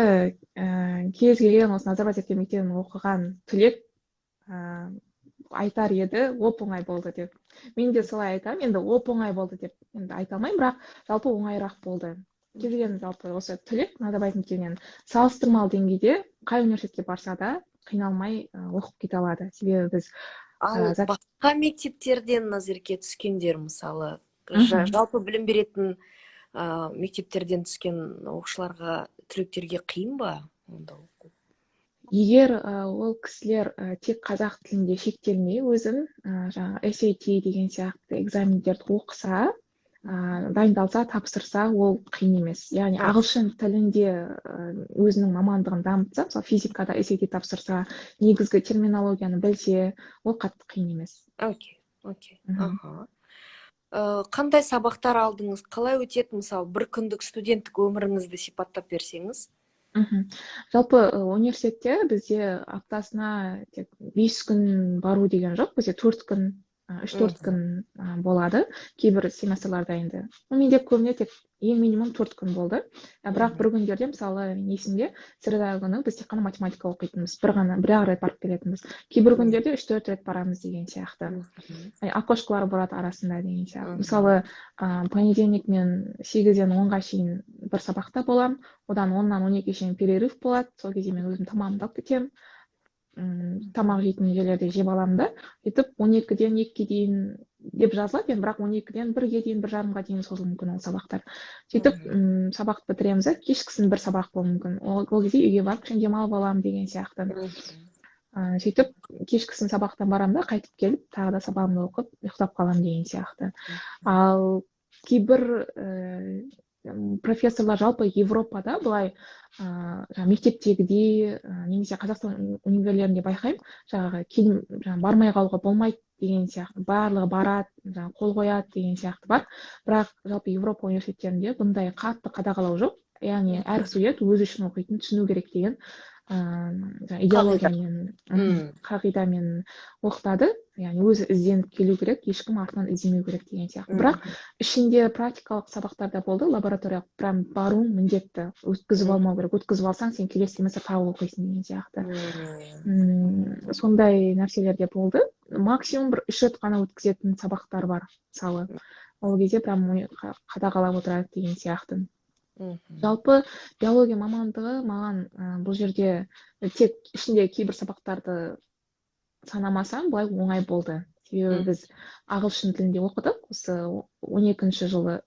кез келген осы Назарбаев зерттеу мектебін оқыған түлек айтар еді, оп оңай болды деп. Мен де солай айтамын, енді оп оңай болды деп енді айта алмаймын, бірақ жалпы оңайырақ болды. Кез келген жалпы осы түлек Назарбаев мектебінен салыстырмалы деңгейде қай университетке барса да. Қиналмай оқып кете алады, себебі біз Ал басқа мектептерден, Назерке, түскендер, мысалы, жалпы білім беретін мектептерден түскен оқушыларға, түлектерге қиын ба онда оқу? Егер ол кісілер тек қазақ тілінде шектелмей, өзін жаңағы SAT деген сияқты экзамендерді оқыса, дайындалса, тапсырса, ол қиын емес. Яғни ағылшын тілінде өзінің мамандығын дамытса, мысалы, физикада SAT тапсырса, негізгі терминологияны білсе, ол қатты қиын емес. Окей. Аха. Қандай сабақтар алдыңыз, қалай өтеді, мысалы, бір күндік студенттік өміріңізді сипаттап берсеңіз? Жалпы университетте бізде аптасына тек 5 күн бару деген жоқ, бізде 4 күн, 3-4 күн болады кейбір семестрларда енді. Менде көбіне тек ең минимум 4 күн болды. Бірақ бір күндерде, мысалы, мен есімде, среда күні біз тек қана математика оқитынбыз, бір ғана, бір ақ рет барып келетінбіз. Кейбір күндерде 3-4 рет барамыз деген сияқты, окошкалар болады арасында деген сияқты. Мысалы, понедельник мен 8-ден 10-ға шейін бір сабақта боламын, одан 10-нан 12-ге шейін перерыв болады. Сол кезде мен өзім тамағымды алып кетемін, тамақ жейтін жерлерде жеп аламын да, сөйтіп 12-ден 2-ге дейін деп жазылады енді, бірақ 12-ден 1-ге дейін, 1:30-ға дейін созылуы мүмкін ол сабақтар. Сөйтіп сабақ бітіреміз да, кешкісін бір сабақ болуы мүмкін. Ол кезде үйге барып, кішкене демалып аламын деген сияқты. Сөйтіп кешкісін сабақтан барамын да, қайтып келіп, тағы да сабағымды оқып, ұйықтап қаламын деген сияқты. Ал кейбір профессорлар, жалпы Европада былай, жаңағы мектептегідей немесе Қазақстан универлерінде байқаймын, жаңағы жаңағы бармай қалуға болмайды деген сияқты, барлығы барады, жаңағы қол қояды деген сияқты бар. Бірақ жалпы Европа университеттерінде бұндай қатты қадағалау жоқ, яғни әр студент өзі үшін оқитынын түсіну керек деген идеологиямен, қағидамен оқытады. Яғни өзі ізденіп келу керек, ешкім артынан іздемеу керек деген сияқты. Бірақ ішінде практикалық сабақтар да болды, лабораторияға прям баруың міндетті, өткізіп алмау керек, өткізіп алсаң, сен келесі семестр тағы оқисың деген сияқты. Сондай нәрселер де болды. Максимум бір үш рет қана өткізетін сабақтар бар, мысалы, ол кезде прям қадағалап отырады деген сияқты. Жалпы биология мамандығы маған бұл жерде тек ішінде кейбір сабақтарды санамасам, былай оңай болды, себебі біз ағылшын тілінде оқыдық. Осы 12-жылы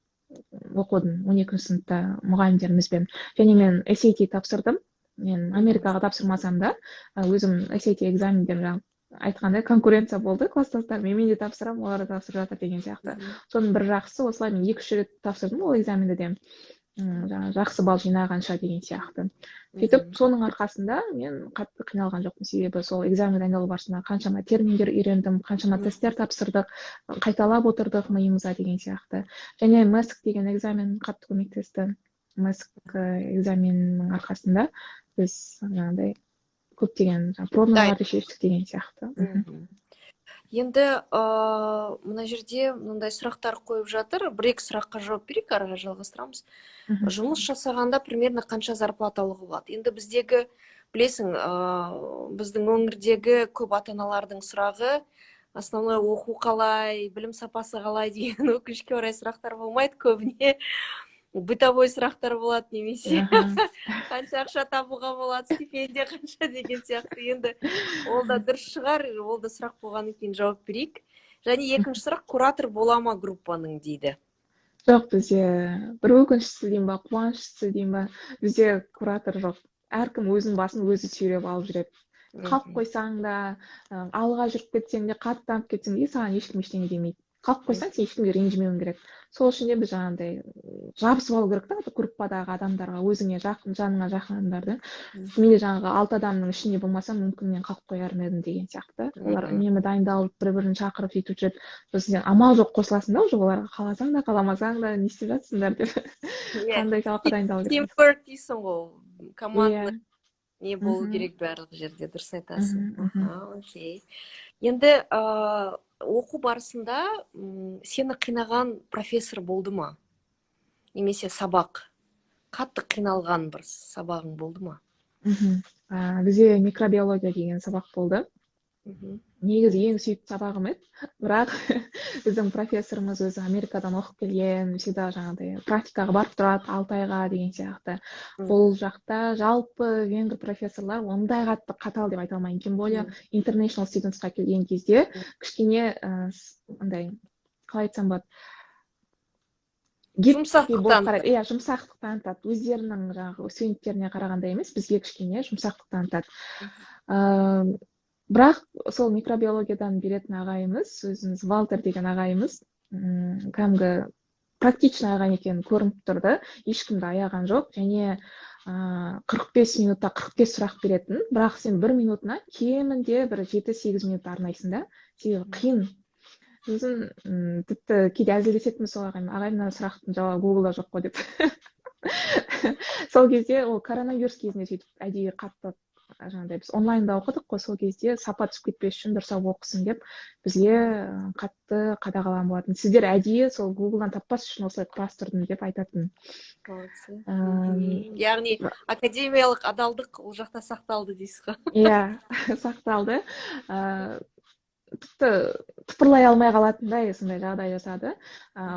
оқыдым, 12-сыныпта мұғалімдерімізбен, және мен SAT тапсырдым. Мен Америкаға тапсырмасам да, өзім SAT экзамендер, жаңағы айтқандай, конкуренция болды класстастарыммен, мен де тапсырамын, олар да тапсырып жатыр деген сияқты. Соның бір жақсысы, осылай мен екі үш рет тапсырдым ол экзаменді де, жаңағы жақсы балл жинағанша деген сияқты. Сөйтіп соның арқасында мен қатты қиналған жоқпын, себебі сол экзамен дайындалу барысында қаншама терминдер үйрендім, қаншама тесттер тапсырдық, қайталап отырдық миымызға деген сияқты. Және МЭСК деген экзамен қатты көмектесті. МЭСК экзаменінің арқасында біз жаңағыдай көптеген пробналарды шештік деген сияқты. Енді мына жерде мынандай сұрақтар қойып жатыр, бір екі сұраққа жауап берейік, ары қарай жалғастырамыз. Жұмыс жасағанда примерно қанша зарплата алуға болады? Енді біздегі, білесің, біздің өңірдегі көп ата аналардың сұрағы основной оқу қалай, білім сапасы қалай деген, өкінішке орай, сұрақтар болмайды. Көбіне бытовой сұрақтар болады немесе қанша ақша табуға болады, стипендия қанша деген сияқты. Енді ол да дұрыс шығар, ол да сұрақ болғаннан кейін жауап берейік. Және екінші сұрақ: куратор бола ма группаның дейді. Жоқ, бізде бір өкініштісі деймін ба, қуаныштысы деймін ба, бізде куратор жоқ. Әркім өзінің басын өзі сүйреп алып жүреді. Қалып қойсаң да, алға жүріп кетсең де, қатты дамып кетсең де, саған ешкім ештеңе демейді. Қалып қойсаң, сен ешкімге ренжімеуің керек. Сол үшін де біз жаңағыдай жабысып алу керек та группадағы адамдарға, өзіңе жақын, жаныңа жақын адамдарды. Мен де жаңағы алты адамның ішінде болмасам, мүмкін, мен қалып қояр ма едім деген сияқты. Олар үнемі дайындалып, бір бірін шақырып, сөйтіп жүреді. Сосын сен амал жоқ қосыласың да уже оларға, қаласаң да, қаламасаң да, не істеп жатсыңдар деп, қандай сабаққа дайындалу керек. Teamwork дейсің ғой, командный не болу керек барлық жерде, дұрыс айтасың. Окей. Енді оқу барысында сені қинаған профессор болды ма немесе сабақ, қатты қиналған бір сабағың болды ма? Бізде микробиология деген сабақ болды. Негізі ең сүйікті сабағым еді, бірақ біздің профессорымыз өзі Америкадан оқып келген, всегда жаңағыдай практикаға барып тұрады 6 айға деген сияқты. Бұл жақта жалпы венгр профессорлар ондай қатты қатал деп айта алмаймын, тем более international students қа келген кезде кішкене андай, қалай айтсам болады, жұмсақтық танытады. Иә, жұмсақтық танытады. Өздерінің жаңағы студенттеріне қарағанда емес, бізге кішкене жұмсақтық танытады. Бірақ сол микробиологиядан беретін ағайымыз, өзіміз Валтер деген ағайымыз, кәдімгі практичный ағай екені көрініп тұрды, ешкімді аяған жоқ және 45 минутта 45 сұрақ беретін, бірақ сен бір минутына кемінде бір 7-8 минут арнайсың да, себебі қиын. Сосын тіпті кейде әзілдесетінбіз сол ағаймен: «Ағай, мына сұрақтың жауабы Гуглда жоқ қой», – деп. Сол кезде, ол коронавирус кезінде, сөйтіп әдейі қатты жаңағыдай, біз онлайнда оқыдық қой, сол кезде сапа түсіп кетпес үшін, дұрыстап оқысын деп бізге қатты қадағалаған болатын. «Сіздер әдейі сол Гуглдан таппас үшін осылай құрастырдым», – деп айтатын. Молодцы. Яғни академиялық адалдық ол жақта сақталды дейсіз ғой. Иә, сақталды. Тіпті тыпырлай алмай қалатындай сондай жағдай жасады.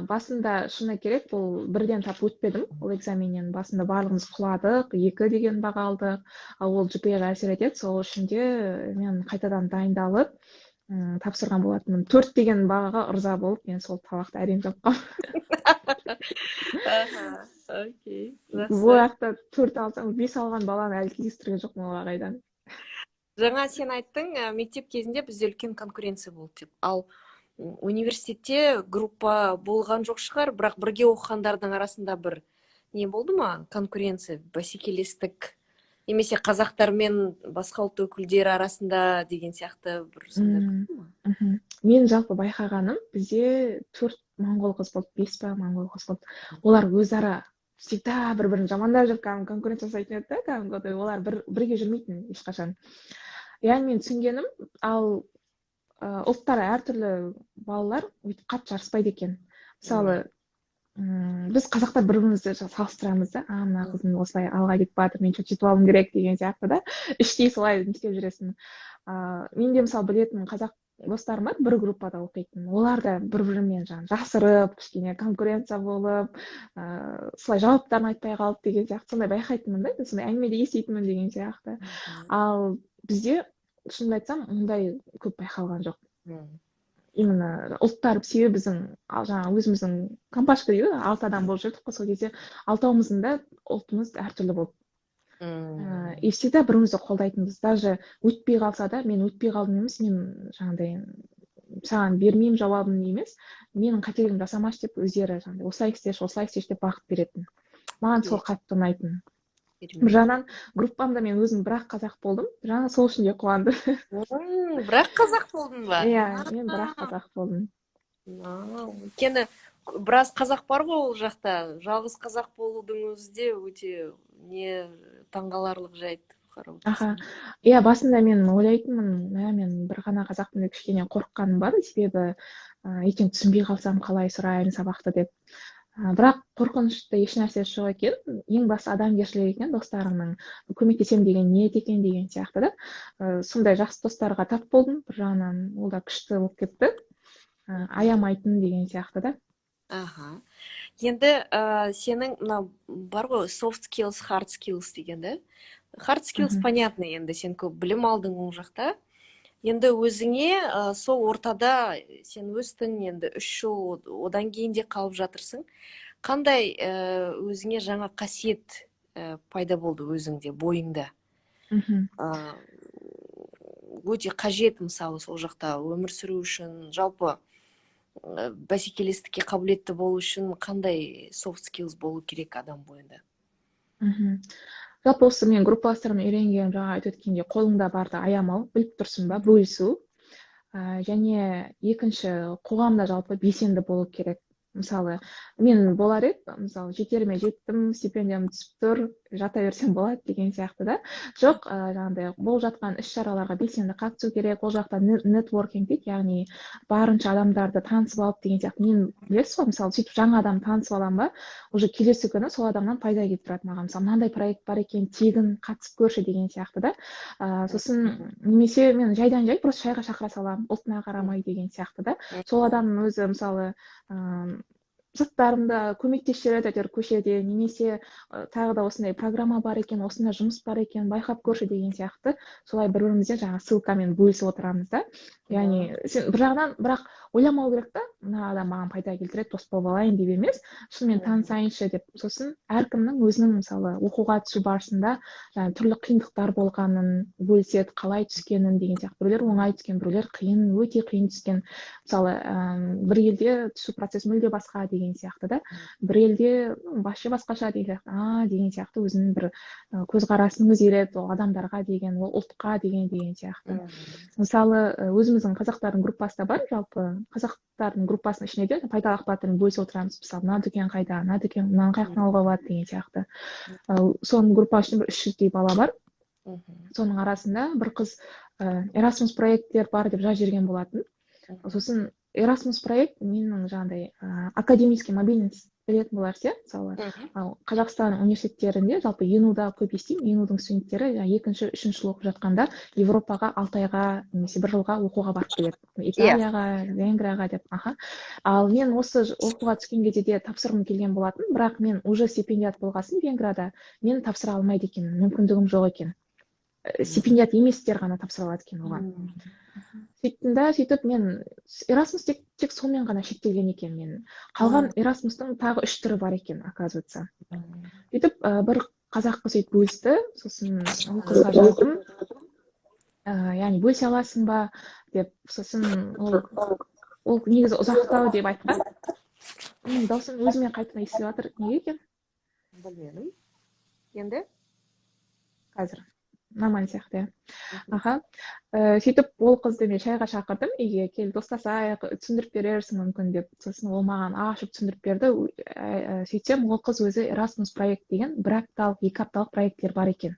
Басында, шыны керек, бұл бірден тап өтпедім ол экзаменнен. Басында барлығымыз құладық, 2 деген баға алдық. Ал ол GPA-ға әсер етеді. Сол үшін де мен қайтадан дайындалып, тапсырған болатынмын. 4 деген бағаға ырза болып, мен сол сабақты әрең жапқанмын. Окей. Бұл жақта 4 алсаң, 5 алған баланы әлі кездестірген жоқпын ол ағайдан. Жаңа сен айттың, мектеп кезінде бізде үлкен конкуренция болды деп. Ал университетте группа болған жоқ шығар, бірақ бірге оқығандардың арасында бір не болды ма, конкуренция, бәсекелестік немесе қазақтар мен басқа ұлт өкілдері арасында деген сияқты бір сондай болды ма? Мен жалпы байқағаным, бізде төрт моңғол қыз болды, бес па моңғол қыз болды. Олар өзара всегда бір бірін жамандап жүріп, кәдімгі конкуренция жасайтын еді да, кәдімгі олар бірге жүрмейтін ешқашан. Яғни мен түсінгенім, ал ұлттары әртүрлі балалар өйтіп қатты жарыспайды екен. Мысалы, біз, қазақтар, бір бірімізді салыстырамыз да: «А, мына қызым осылай алға кетіп жатыр, мен че-то жетіп алуым керек» деген сияқты да, іштей солай не істеп жүресің. Мен де, мысалы, білетін қазақ достарым бар, бір группада оқитын, олар да бір бірімен жаңағы жасырып, кішкене конкуренция болып, солай жауаптарын айтпай қалып деген сияқты, сондай байқайтынмын да, сондай әңгіме де еститінмін деген сияқты. Ал бізде, шынымды айтсам, ондай көп байқалған жоқ именно ұлттар, себебі біздің жаңағы өзіміздің компашка дейді ғой, алты адам болып жүрдік қой. Сол кезде алтауымыздың да ұлтымыз әртүрлі болды и всегда бір бірімізді қолдайтынбыз. Даже өтпей қалса да, мен өтпей қалдым емес, мен жаңағыдай саған бермеймін жауабын емес, менің қателігімді жасамашы деп, өздері жаңағыдай осылай істеші, осылай істеші деп бағыт беретін. Маған сол қатты ұнайтын. Бір жағынан группамда мен өзім бір ақ қазақ болдым, бір жағынан сол үшін де қуандым. Бір ақ қазақ болдың ба? Иә, мен бір ақ қазақ болдым. Өйткені біраз қазақ бар ғой ол жақта. Жалғыз қазақ болудың өзі де өте не, таңғаларлық жайт. Аха, иә, басында мен ойлайтынмын: мә, мен бір ғана қазақпын деп, кішкене қорыққаным бар, себебі ертең түсінбей қалсам, қалай сұраймын сабақты деп. Бірақ қорқынышты ешнәрсесі жоқ екен, ең бастысы адамгершілік екен, достарыңның көмектесемін деген ниет екен деген сияқты да. Сондай жақсы достарға тап болдым, бір жағынан ол да күшті болып кетті, аямайтын деген сияқты да. Аха, енді сенің мына бар ғой, soft skills, hard skills деген да. Hard skills понятно, енді сен көп білім алдың ол жақта. Енді өзіңе сол ортада сен өстің, енді 3 жыл, одан кейін де қалып жатырсың. Қандай өзіңе жаңа қасиет пайда болды өзіңде, бойыңда? Өте қажет, мысалы, сол жақта өмір сүру үшін, жалпы бәсекелестікке қабілетті болу үшін қандай soft skills болу керек адам бойында? Жалпы осы мен группаластарымнан үйренгенім, жаңа айтып өткендей, қолыңда барды аямау, біліп тұрсың ба, бөлісу. Және екінші, қоғамда жалпы белсенді болу керек. Мысалы, мен болар еді, мысалы, жетеріме жеттім, стипендиям түсіп тұр, жата берсем болады деген сияқты да. Жоқ, жаңағыдай болып жатқан іс шараларға белсенді қатысу керек. Ол жақта нетворкинг дейді, яғни барынша адамдарды танысып алып деген сияқты. Мен, білесіз ғой, мысалы, сөйтіп жаңа адам танысып аламын ба, уже келесі күні сол адамнан пайда келіп тұрады маған. Мысалы, мынандай проект бар екен, тегін, қатысып көрші деген сияқты да. Сосын немесе мен жайдан жай просто шайға шақыра саламын, ұлтына қарамай деген сияқты да. Сол адамның өзі, мысалы, заттарымды көмектесіп жібереді әйтеуір көшеде, немесе тағы да осындай программа бар екен, осындай жұмыс бар екен, байқап көрші деген сияқты. Солай бір бірімізбен жаңағы ссылкамен бөлісіп отырамыз да. Яғни сен бір жағынан, бірақ, ойламау керек та, мына адам маған пайда келтіреді, дос болып алайын деп емес, шынымен танысайыншы деп. Сосын әркімнің өзінің, мысалы, оқуға түсу барысында жаңағы түрлі қиындықтар болғанын бөліседі, қалай түскенін деген сияқты. Біреулер оңай түскен, біреулер қиын, өте қиын түскен. Мысалы, бір елде түсу процесі мүлде басқа деген сияқты да, бір елде вообще басқаша деген сияқты, деген сияқты. Өзінің бір көзқарасың өзгереді ол адамдарға деген, ол ұлтқа деген сияқты. Мысалы, өзіміздің қазақтардың группасы да бар. Жалпы қазақтардың группасының ішінде де пайдалы ақпараттармен бөлісіп отырамыз. Мысалы, мына дүкен қайда, мына дүкен, мынаны қай жақтан алуға болады деген сияқты. Соның группа ішінде бір 300-дей бала бар. Соның арасында бір қыз Erasmus проекттер бар деп жазып жіберген болатын. Сосын Erasmus проект менің жаңағыдай академический мобильность, білетін боларсыз, иә. Мысалы, Қазақстан университеттерінде, жалпы ЕНУ-да көп естимін, ЕНУ-дың студенттері екінші, үшінші жыл оқып жатқанда Европаға 6 айға немесе бір жылға оқуға барып келеді, Италияға, Венгрияға деп. Аха, ал мен осы оқуға түскен кезде де тапсырғым келген болатын, бірақ мен уже стипендиат болғасын Венгрияда мен тапсыра алмайды екенмін, мүмкіндігім жоқ екен. Стипендиат еместер ғана тапсыра алады екен оған. Сөйттім да, сөйтіп мен Erasmus тек сонымен ғана шектелген екен мен. Қалған Erasmus-тың тағы үш түрі бар екен, оказывается. Сөйтіп бір қазақ қыз сөйтіп бөлісті. Сосын ол қызға жаздым, яғни бөлісе аласың ба деп. Сосын ол негізі ұзақтау деп айтқан. Менің даусым өзіме қайтадан естіліп жатыр, неге екен? Білмедім енді. Қазір нормально сияқты, иә. Аха, сөйтіп ол қызды мен шайға шақырдым үйге, кел, достасайық, түсіндіріп берерсің мүмкін деп. Сосын ол маған ашып түсіндіріп берді. Сөйтсем, ол қыз өзі Erasmus проект деген бір апталық, 2 апталық проекттер бар екен.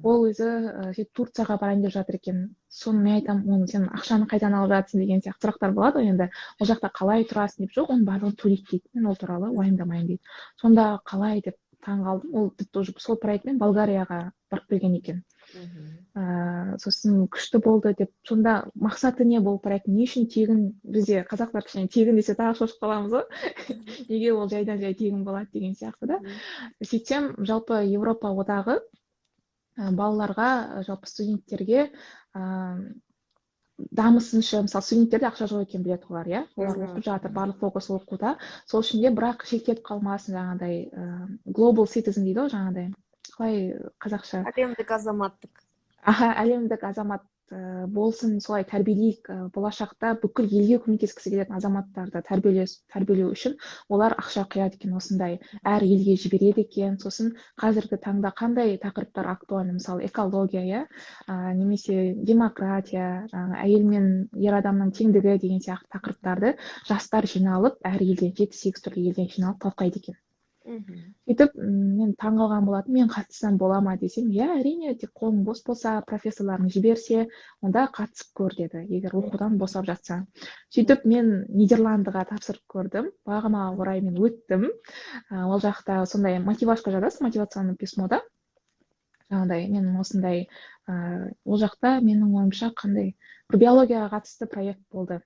Ол өзі сөйтіп Турцияға барайын деп жатыр екен. Соны мен айтамын, оны сен ақшаны қайдан алып жатырсың деген сияқты сұрақтар болады ғой енді, ол жақта қалай тұрасың деп. Жоқ, оның барлығын төлейді дейді, мен ол туралы уайымдамаймын дейді. Сонда қалай деп таң қалдым. Ол тіпті уже сол проектмен Болгарияға барып келген екен. Сосын күшті болды деп. Сонда мақсаты не бұл проекттің, не үшін тегін? Бізде қазақтар кішкене тегін десе, тағы шошып қаламыз ғой, неге ол жайдан жай тегін болады деген сияқты да. Сөйтсем, жалпы Еуропа одағы балаларға, жалпы студенттерге дамысыншы. Мысалы, студенттерде ақша жоқ екенін біледі олар, иә, олар оқып жатыр, барлық фокус оқуда. Сол үшін де, бірақ шектеліп қалмасын, жаңағыдай global citizen дейді ғой, жаңағыдай қалай қазақша? Әлемдік азаматтық. Аха, әлемдік азамат болсын, солай тәрбиелейік. Болашақта бүкіл елге көмектескісі келетін азаматтарды тәрбиелеу үшін олар ақша құяды екен, осындай әр елге жібереді екен. Сосын қазіргі таңда қандай тақырыптар актуальны, мысалы, экология, иә, немесе демократия, жаңағы әйел мен ер адамның теңдігі деген сияқты тақырыптарды жастар жиналып, әр елден, жеті сегіз түрлі елден жиналып талқылайды екен. Сөйтіп мен таңғалған болатынмын. Мен қатыссам бола ма десем, иә, әрине, тек қолың бос болса, профессорларың жіберсе, онда қатысып көр деді, егер оқудан босап жатсаң. Сөйтіп мен Нидерландыға тапсырып көрдім. Бағыма орай мен өттім. Ол жақта сондай мотивашка жазасың, мотивационный письмо да, жаңағыдай мен осындай ол жақта, менің ойымша, қандай бір биологияға қатысты проект болды.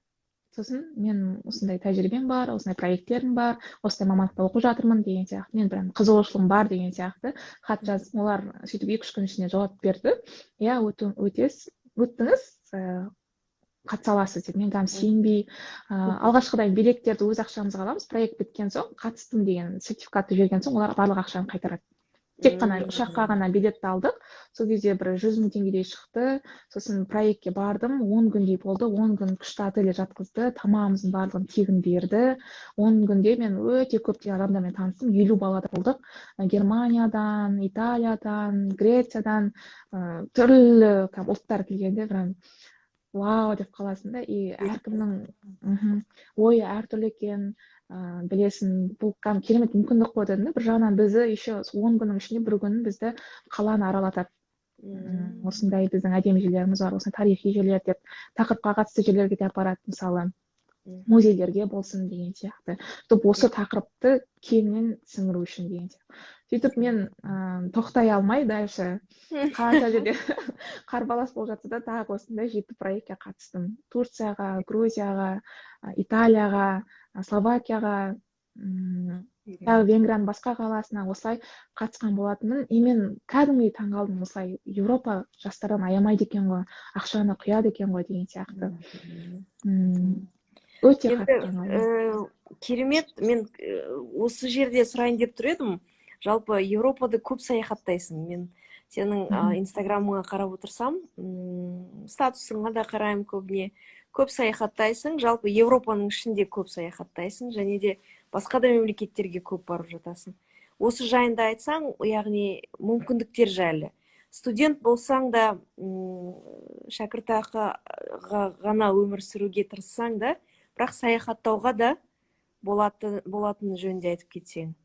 Сосын мен осындай тәжірибем бар, осындай проекттерім бар, осындай мамандықта оқып жатырмын деген сияқты, мен прям қызығушылығым бар деген сияқты хат жаздым. Олар сөйтіп 2-3 күн ішінде жауап берді: иә, өтесіз, өттіңіз, қатыса аласыз деп. Мен кәдімгі сенбей, алғашқыда билеттерді өз ақшамызға аламыз, проект біткен соң, қатыстым деген сертификатты жіберген соң, олар барлық ақшаны қайтарады. Тек қана ұшаққа ғана билетті алдық, сол кезде бір 100 000 теңгедей шықты. Сосын проектке бардым, 10 күндей болды. 10 күн күшті отельде жатқызды, тамағымыздың барлығын тегін берді. 10 күнде мен өте көптеген адамдармен таныстым, 50 балада болдық, Германиядан, Италиядан, Грециядан, түрлі ұлттар келгенде, прям Вау деп қаласың да. И әркімнің ойы әртүрлі екен, білесің. Бұл кәдімгі керемет мүмкіндік қой дедім да. Бір жағынан бізді еще 10 күннің ішінде бір күн бізді қаланы аралатады. Осындай біздің әдемі жерлеріміз бар, осындай тарихи жерлер деп, тақырыпқа қатысты жерлерге де апарады, мысалы, музейлерге болсын деген сияқты, чтобы осы тақырыпты кеңінен сіңіру үшін деген сияқты. Сөйтіп мен тоқтай алмай, дальше қанша жерде қарбалас болып жатса да, тағы осындай жеті проектке қатыстым: Турцияға, Грузияға, Италияға, Словакияға, тағы Венгрияның басқа қаласына, осылай қатысқан болатынмын. И мен кәдімгідей таңғалдым: осылай Еуропа жастардан аямайды екен ғой, ақшаны құяды екен ғой деген сияқты. Өте Енді қатты таңғалдым. Керемет. Мен осы жерде сұрайын деп тұр едім. Жалпы Еуропада көп саяхаттайсың. Мен сенің инстаграмыңа қарап отырсам, статусыңа да қараймын көбіне. Көп саяхаттайсың, жалпы Еуропаның ішінде көп саяхаттайсың және де басқа да мемлекеттерге көп барып жатасың. Осы жайында айтсаң, яғни мүмкіндіктер жайлы. Студент болсаң да, шәкіртақыға ғана өмір сүруге тырыссаң да, бірақ саяхаттауға да болатыны жөнінде айтып кетсең.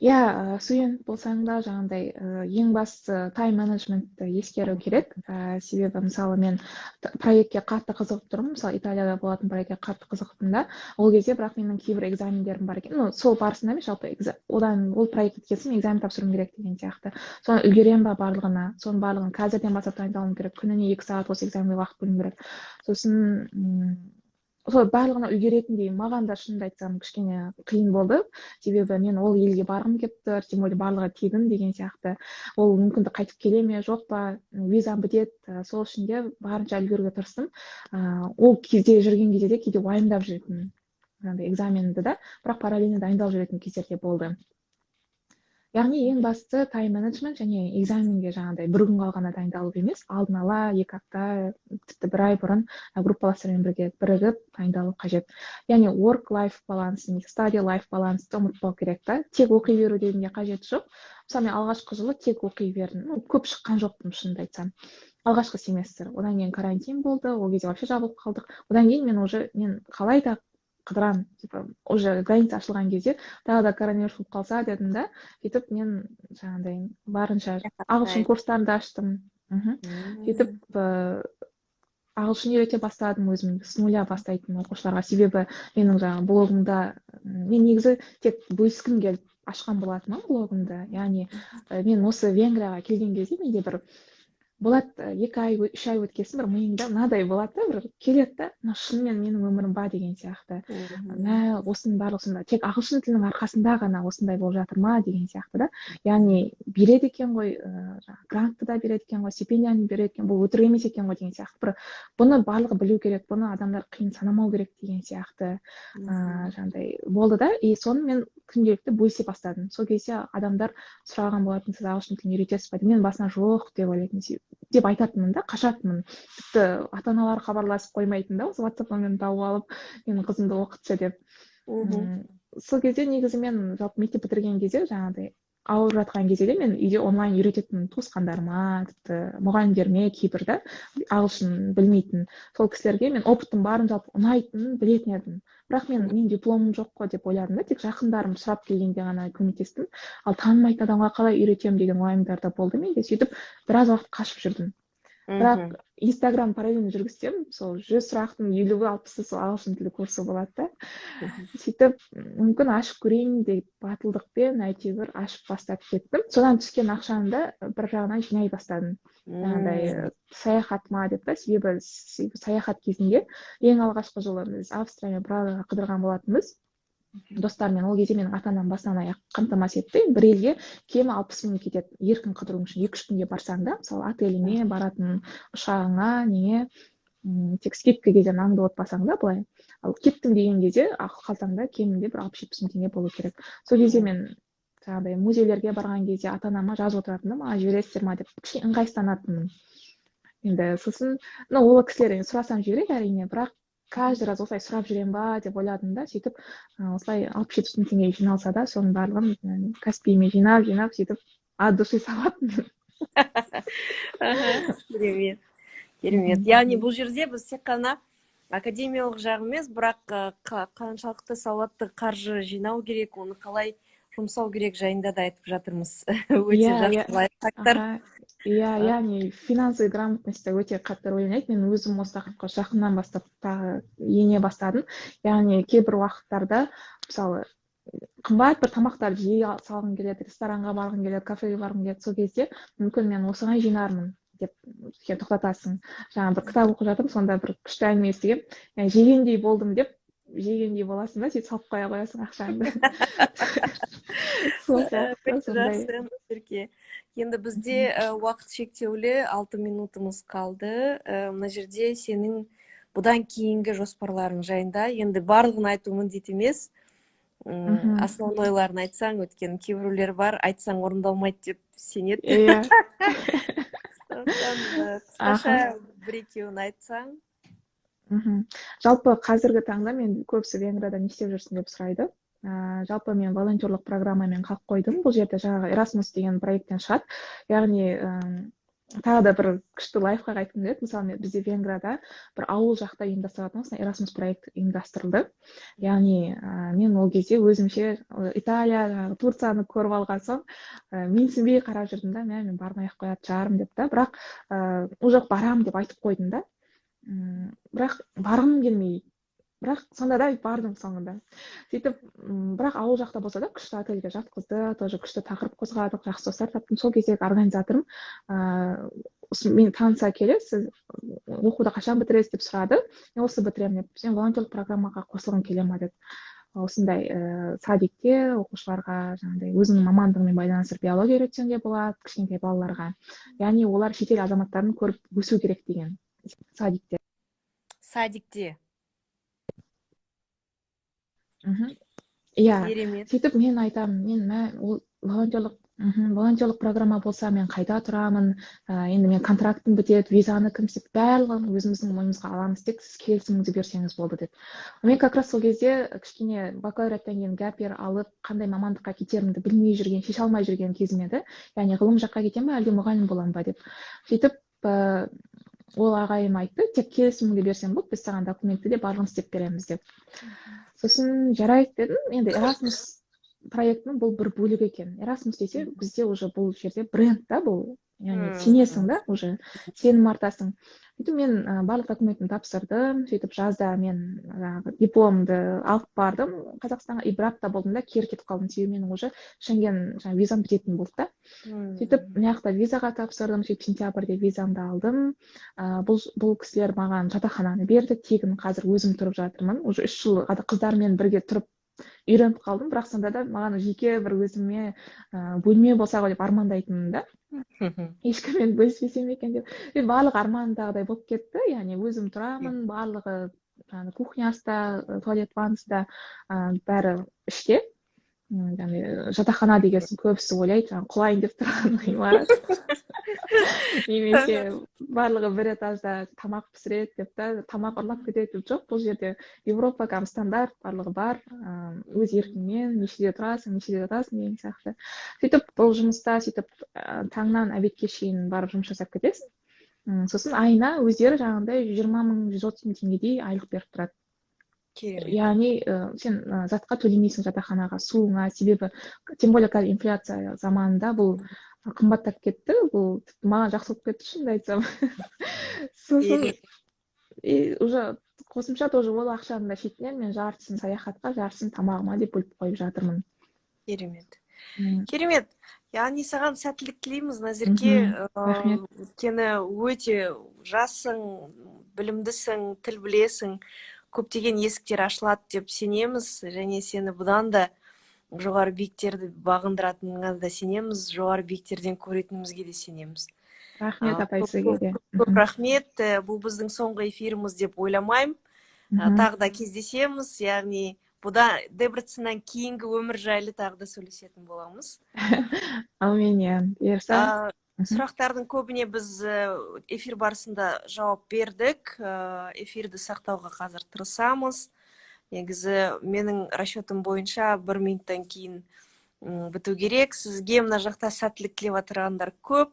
Иә, студент болсаң да, жаңағыдай, ең бастысы тайм менеджментті ескеру керек. Себебі, мысалы, мен проектке қатты қызығып тұрмын, мысалы, Италияда болатын проектке қатты қызықтым да ол кезде, бірақ менің кейбір экзамендерім бар екен. Ну, сол барысында емес, жалпы одан ол проект біткесін экзамен тапсыруым керек деген сияқты. Соны үлгеремін ба барлығына? Соның барлығын қазірден бастап дайындалуым керек, күніне 2 сағат осы экзаменге уақыт бөлуім керек. Сосын сол барлығына үлгеретіндей маған да, шынымды айтсам, кішкене қиын болды, себебі мен ол елге барғым келіп тұр, тем более барлығы тегін деген сияқты. Ол мүмкіндік қайтып келе ме, жоқ па, визам бітеді. Сол үшін де барынша үлгеруге тырыстым. Ол кезде, жүрген кезде де кейде уайымдап жүретінмін жаңағыдай экзаменді да, бірақ параллельно дайындалып жүретін кездер де болды. Яғни ең бастысы тайм менеджмент және экзаменге жаңағыдай бір күн қалғанда дайындалу емес, алдын ала 2 апта, тіпті бір ай бұрын группаластармен бірге бірігіп дайындалу қажет. Яғни work life balance немесе study life балансты ұмытпау керек та. Тек оқи беру де қажеті жоқ. Мысалы, мен алғашқы жылы тек оқи бердім, ну, көп шыққан жоқпын, шынымды айтсам, алғашқы семестр. Одан кейін карантин болды, ол кезде вообще жабылып қалдық. Одан кейін мен уже, мен қалай да қыдырамын, типа, уже граница ашылған кезде тағы да коронавирус болып қалса дедім да. Сөйтіп мен жаңағыдай барынша ағылшын курстарын да аштым. Сөйтіп ағылшын үйрете бастадым өзім, с нуля бастайтын оқушыларға. Себебі менің жаңағы блогымда, мен негізі тек бөліскім келіп ашқан болатынмын блогымды. Яғни мен осы Венгрияға келген кезде менде бір болады, 2 ай, 3 ай өткен, бір миыңда мынадай болады да, бір келеді да: мына шынымен менің өмірім ба деген сияқты, мә, осының барлығы сонда тек ағылшын тілінің арқасында ғана осындай болып жатыр ма деген сияқты да. Яғни береді екен ғой, жаңағы грантты да береді екен ғой, стипендияны береді екен, бұл өтірік емес екен ғой деген сияқты. Бір бұны барлығы білу керек, бұны адамдар қиын санамау керек деген сияқты жаңағыдай болды да. И соны мен күнделікті бөлісе бастадым. Сол кезде адамдар сұраған болатын: «Сіз ағылшын тілін үйретесіз ба?» деп. Мен басынан жоқ деп ойлайтын, деп айтатынмын да, қашатынмын. Тіпті ата аналар хабарласып қоймайтын да, осы WhatsApp номерін тауып алып, менің қызымды оқытшы деп. Сол кезде негізі мен жалпы мектеп бітірген кезде, жаңағыдай ауырып жатқан кезде де мен үйде онлайн үйрететінмін туысқандарыма, тіпті мұғалімдеріме, кейбір да ағылшын білмейтін сол кісілерге. Мен опытым барын, жалпы ұнайтынын білетін едім, бірақ мен дипломым жоқ қой деп ойладым да, тек жақындарым сұрап келгенде ғана көмектестім. Ал танымайтын адамға қалай үйретемін деген уайымдар да болды менде. Сөйтіп біраз уақыт қашып жүрдім. Бірақ Инстаграм параллельно жүргізсем, сол 100 сұрақтың 50-і, 60-ы сол ағылшын тілі курсы болады да. Сөйтіп мүмкін ашып көрейін деп батылдықпен әйтеуір ашып бастап кеттім. Содан түскен ақшаны да бір жағынан жинай бастадым жаңағыдай саяхатыма деп та. Себебі саяхат кезінде ең алғашқы жылы біз Австрия мен Прагаға қыдырған болатынбыз достарыммен. Ол кезде менің ата анам басынан аяқ қамтамасыз етті. Бір елге кемі 60 000 кетеді еркін қыдыру үшін, 2-3 күнге барсаң да, мысалы, отеліңе, баратын ұшағыңа, неңе, тек скидка кезде аңдып отпасаң да былай. Ал кеттім деген кезде қалтаңда кемінде бір 60-70 мың теңге болу керек. Сол кезде мен жаңағыдай музейлерге барған кезде ата анама жазып отыратынмын да, маған жібересіздер ма деп, кішкене ыңғайсызданатынмын енді. Сосын, ну, ол кісілер енді сұрасам жібереді, әрине, бірақ каждый раз осылай сұрап жүремін ба деп ойладым да. Сөйтіп осылай 60-70 мың теңге жиналса да, соның барлығын Каспиіме жинап жинап, сөйтіп от души салатынмын. Керемет. Керемет. Яғни бұл жерде біз тек қана академиялық жағы емес, бірақ қаншалықты сауатты қаржы жинау керек, оны қалай жұмсау керек жайында да айтып жатырмыз. Өте жақсы лайфхактар. Иә, яғни финансовый грамотность өте қатты рөл ойнайды. Мен өзім осы тақырыпқа жақыннан бастап тағы ене бастадым. Яғни кейбір уақыттарда, мысалы, қымбат бір тамақтарды жей салғың келеді, ресторанға барғың келеді, кафеге барғың келеді. Сол кезде мүмкін мен осыған жинармын деп сен тоқтатасың. Жаңа бір кітап оқып жатырмын, сонда бір күшті әңгіме естігемін: жегендей болдым деп, жегендей боласың да, сөйтіп салып қоя қоясың ақшаңды. Сол сияқты, сондай. Жақсы, Назерке. Енді бізде уақыт шектеулі, 6 минутымыз қалды. Мына жерде сенің бұдан кейінгі жоспарларың жайында, енді барлығын айту міндет емес, основнойларын айтсаң, өйткені кейбіреулер бар, айтсаң, орындалмайды деп сенеді. Сондықтан қысқаша бір екеуін айтсаң. Жалпы қазіргі таңда мен, көбісі «Венгрияда не істеп жүрсің?» деп сұрайды. Жалпы мен волонтерлық программамен қалып қойдым. Бұл жерде жаңағы Erasmus деген проекттен шығады. Яғни тағы да бір күшті лайфхак айтқым келеді. Мысалы, мен, бізде Венгрияда бір ауыл жақта ұйымдастыратын осындай Erasmus проект ұйымдастырылды. Яғни мен ол кезде өзімше Италия, жаңағы Турцияны көріп алған соң, менсінбей қарап жүрдім да, мә, мен бармай ақ қоятын шығармын деп та. Бірақ уже барамын деп айтып қойдым да. Бірақ барғым келмей, бірақ сонда да бардым соңында. Сөйтіп, бірақ ауыл жақта болса да, күшті отельге жатқызды, тоже күшті тақырып қозғадық, жақсы достар таптым. Сол кездегі организаторым мен таныса келе, «Сіз оқуды қашан бітіресіз?» деп сұрады. Мен осы бітіремін деп. «Сен волонтерлік программаға қосылғың келе ма?» деді. Осындай садикте оқушыларға жаңағыдай өзіңнің мамандығыңмен байланыстырып биология үйретсең де болады кішкентай балаларға. Яғни олар шетел азаматтарын көріп өсу керек деген садикте. Садикте. Иә. Керемет. Сөйтіп мен айтамын, мен мә, ол волонтерлық программа болса, мен қайда тұрамын? Енді мен контрактым бітеді, визаны кім істеп, барлығын өзіміздің мойнымызға аламыз, тек сіз келісіміңізді берсеңіз болды деді. Мен как раз сол кезде кішкене бакалавриаттан кейін gap year алып, қандай мамандыққа кетерімді білмей жүрген, шеше алмай жүрген кезім еді. Яғни ғылым жаққа кетемін ба, әлде мұғалім боламын ба деп. Сөйтіп ол ағайым айтты: «Тек келісіміңді берсең болды, біз саған документті де, барлығын істеп береміз», — деп. Сосын «Жарайды» дедім. Енді Erasmus проектінің бұл бір бөлігі екен. Erasmus десе, бізде уже бұл жерде бренд та бұл, яғни сенесің да, уже сенім артасың. Сөйтіп мен барлық документімді тапсырдым. Сөйтіп жазда мен жаңағы дипломымды алып бардым Қазақстанға и бір апта болдым да, кері кетіп қалдым, себебі менің уже Шенген жаңағы визам бітетін болды да. Сөйтіп мына жақта визаға тапсырдым. Сөйтіп сентябрьде визамды алдым. Бұл кісілер маған жатақхананы берді тегін. Қазір өзім тұрып жатырмын. Уже 3 жыл қыздармен бірге тұрып үйреніп қалдым, бірақ сонда да маған жеке бір өзіме бөлме болса ғой деп армандайтынмын да, ешкіммен бөліспесем екен деп. И барлығы армандағыдай болып кетті. Яғни өзім тұрамын, барлығы жаңағы кухнясы да, туалет, ваннасы да, бәрі іште. Яғни жатақхана деген соң көбісі ойлайды, жаңағы құлайын деп тұрған ғимарат немесе барлығы бір этажда тамақ пісіреді деп та, тамақ ұрлап кетеді деп. Жоқ, бұл жерде Европа, кәдімгі стандарт, барлығы бар. Өз еркіңмен нешеде тұрасың, нешеде жатасың деген сияқты. Сөйтіп бұл жұмыста сөйтіп таңнан обедке шейін барып жұмыс жасап кетесің. Сосын айына өздері жаңағындай 20 000, 130 000 теңгедей айлық беріп тұрады. Яғни сен затқа төлемейсің, жатақханаға, суыңа, себебі тем более қазір инфляция заманында бұл қымбаттап кетті. Бұл тіпті маған жақсы болып кетті, шынымды айтсам. Сосын и уже қосымша тоже ол ақшаның да шетінен мен жартысын саяхатқа, жартысын тамағыма деп бөліп қойып жатырмын. Керемет, керемет. Яғни саған сәттілік тілейміз, Назерке. Рахмет. Өйткені өте жассың, білімдісің, тіл білесің, көптеген есіктер ашылады деп сенеміз және сені бұдан да жоғары биіктерді бағындыратыныңа да сенеміз, жоғары биіктерден көретінімізге де сенеміз. Рахмет, апай, көп, сізге де. Көп рахмет. Бұл біздің соңғы эфиріміз деп ойламаймын. Тағы да кездесеміз, яғни бұдан, Дебреценнен кейінгі өмір жайлы тағы да сөйлесетін боламыз. Әумин, иә, бұйырса. Сұрақтардың көбіне біз эфир барысында жауап бердік. Эфирді сақтауға қазір тырысамыз. Негізі менің расчетым бойынша бір минуттан кейін біту керек. Сізге мына жақта сәттілік тілеп отырғандар көп.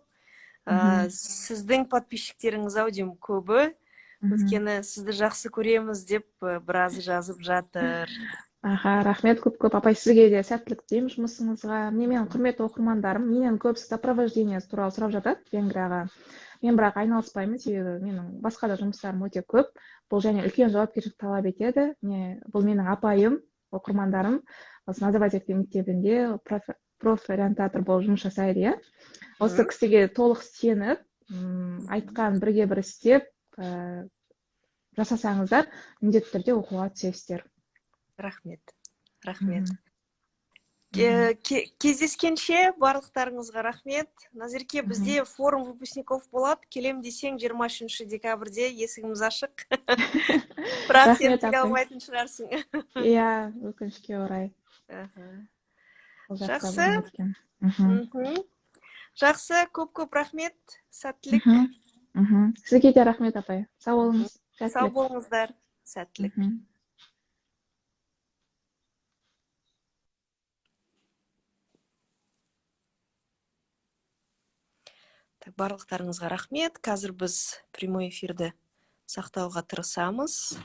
Сіздің подписчиктеріңіз ау деймін көбі. Өйткені сізді жақсы көреміз деп біразы жазып жатыр. Аха, рахмет көп-көп. Апай, сізге де сәттілік тілеймін жұмысыңызға. Міне, менің құрметті оқырмандарым, менен көбісі сопровождение туралы сұрап жатады Венгрияға. Мен бірақ айналыспаймын, себебі менің басқа да жұмыстарым өте көп. Бұл және үлкен жауапкершілік талап етеді. Міне, бұл менің апайым, оқырмандарым. Осы Назарбаев мектебінде профориентатор болып жұмыс жасайды, иә. Осы кісіге толық сеніп, айтқан бірге бір істеп, жасасаңыздар, міндетті түрде оқуға түсесіздер. Рахмет. Рахмет. Кездескенше барлықтарыңызға рахмет. Назерке, бізде форум выпускников болады. Келем десең, 23 декабрьде есігіміз ашық. Бірақ сен Рахмет, келе апай. алмайтын шығарсың. Иә, өкінішке орай. Ол жақта Жақсы. болмайды екен. Жақсы, көп-көп рахмет. Сәттілік. Сізге де рахмет, апай. Сау болыңыз. Сау Сәттілік. болыңыздар. Сәттілік. Так, барлықтарыңызға рахмет. Қазір біз прямой эфирді сақтауға тырысамыз.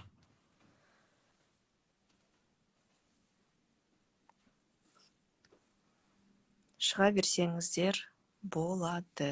Шыға берсеңіздер болады.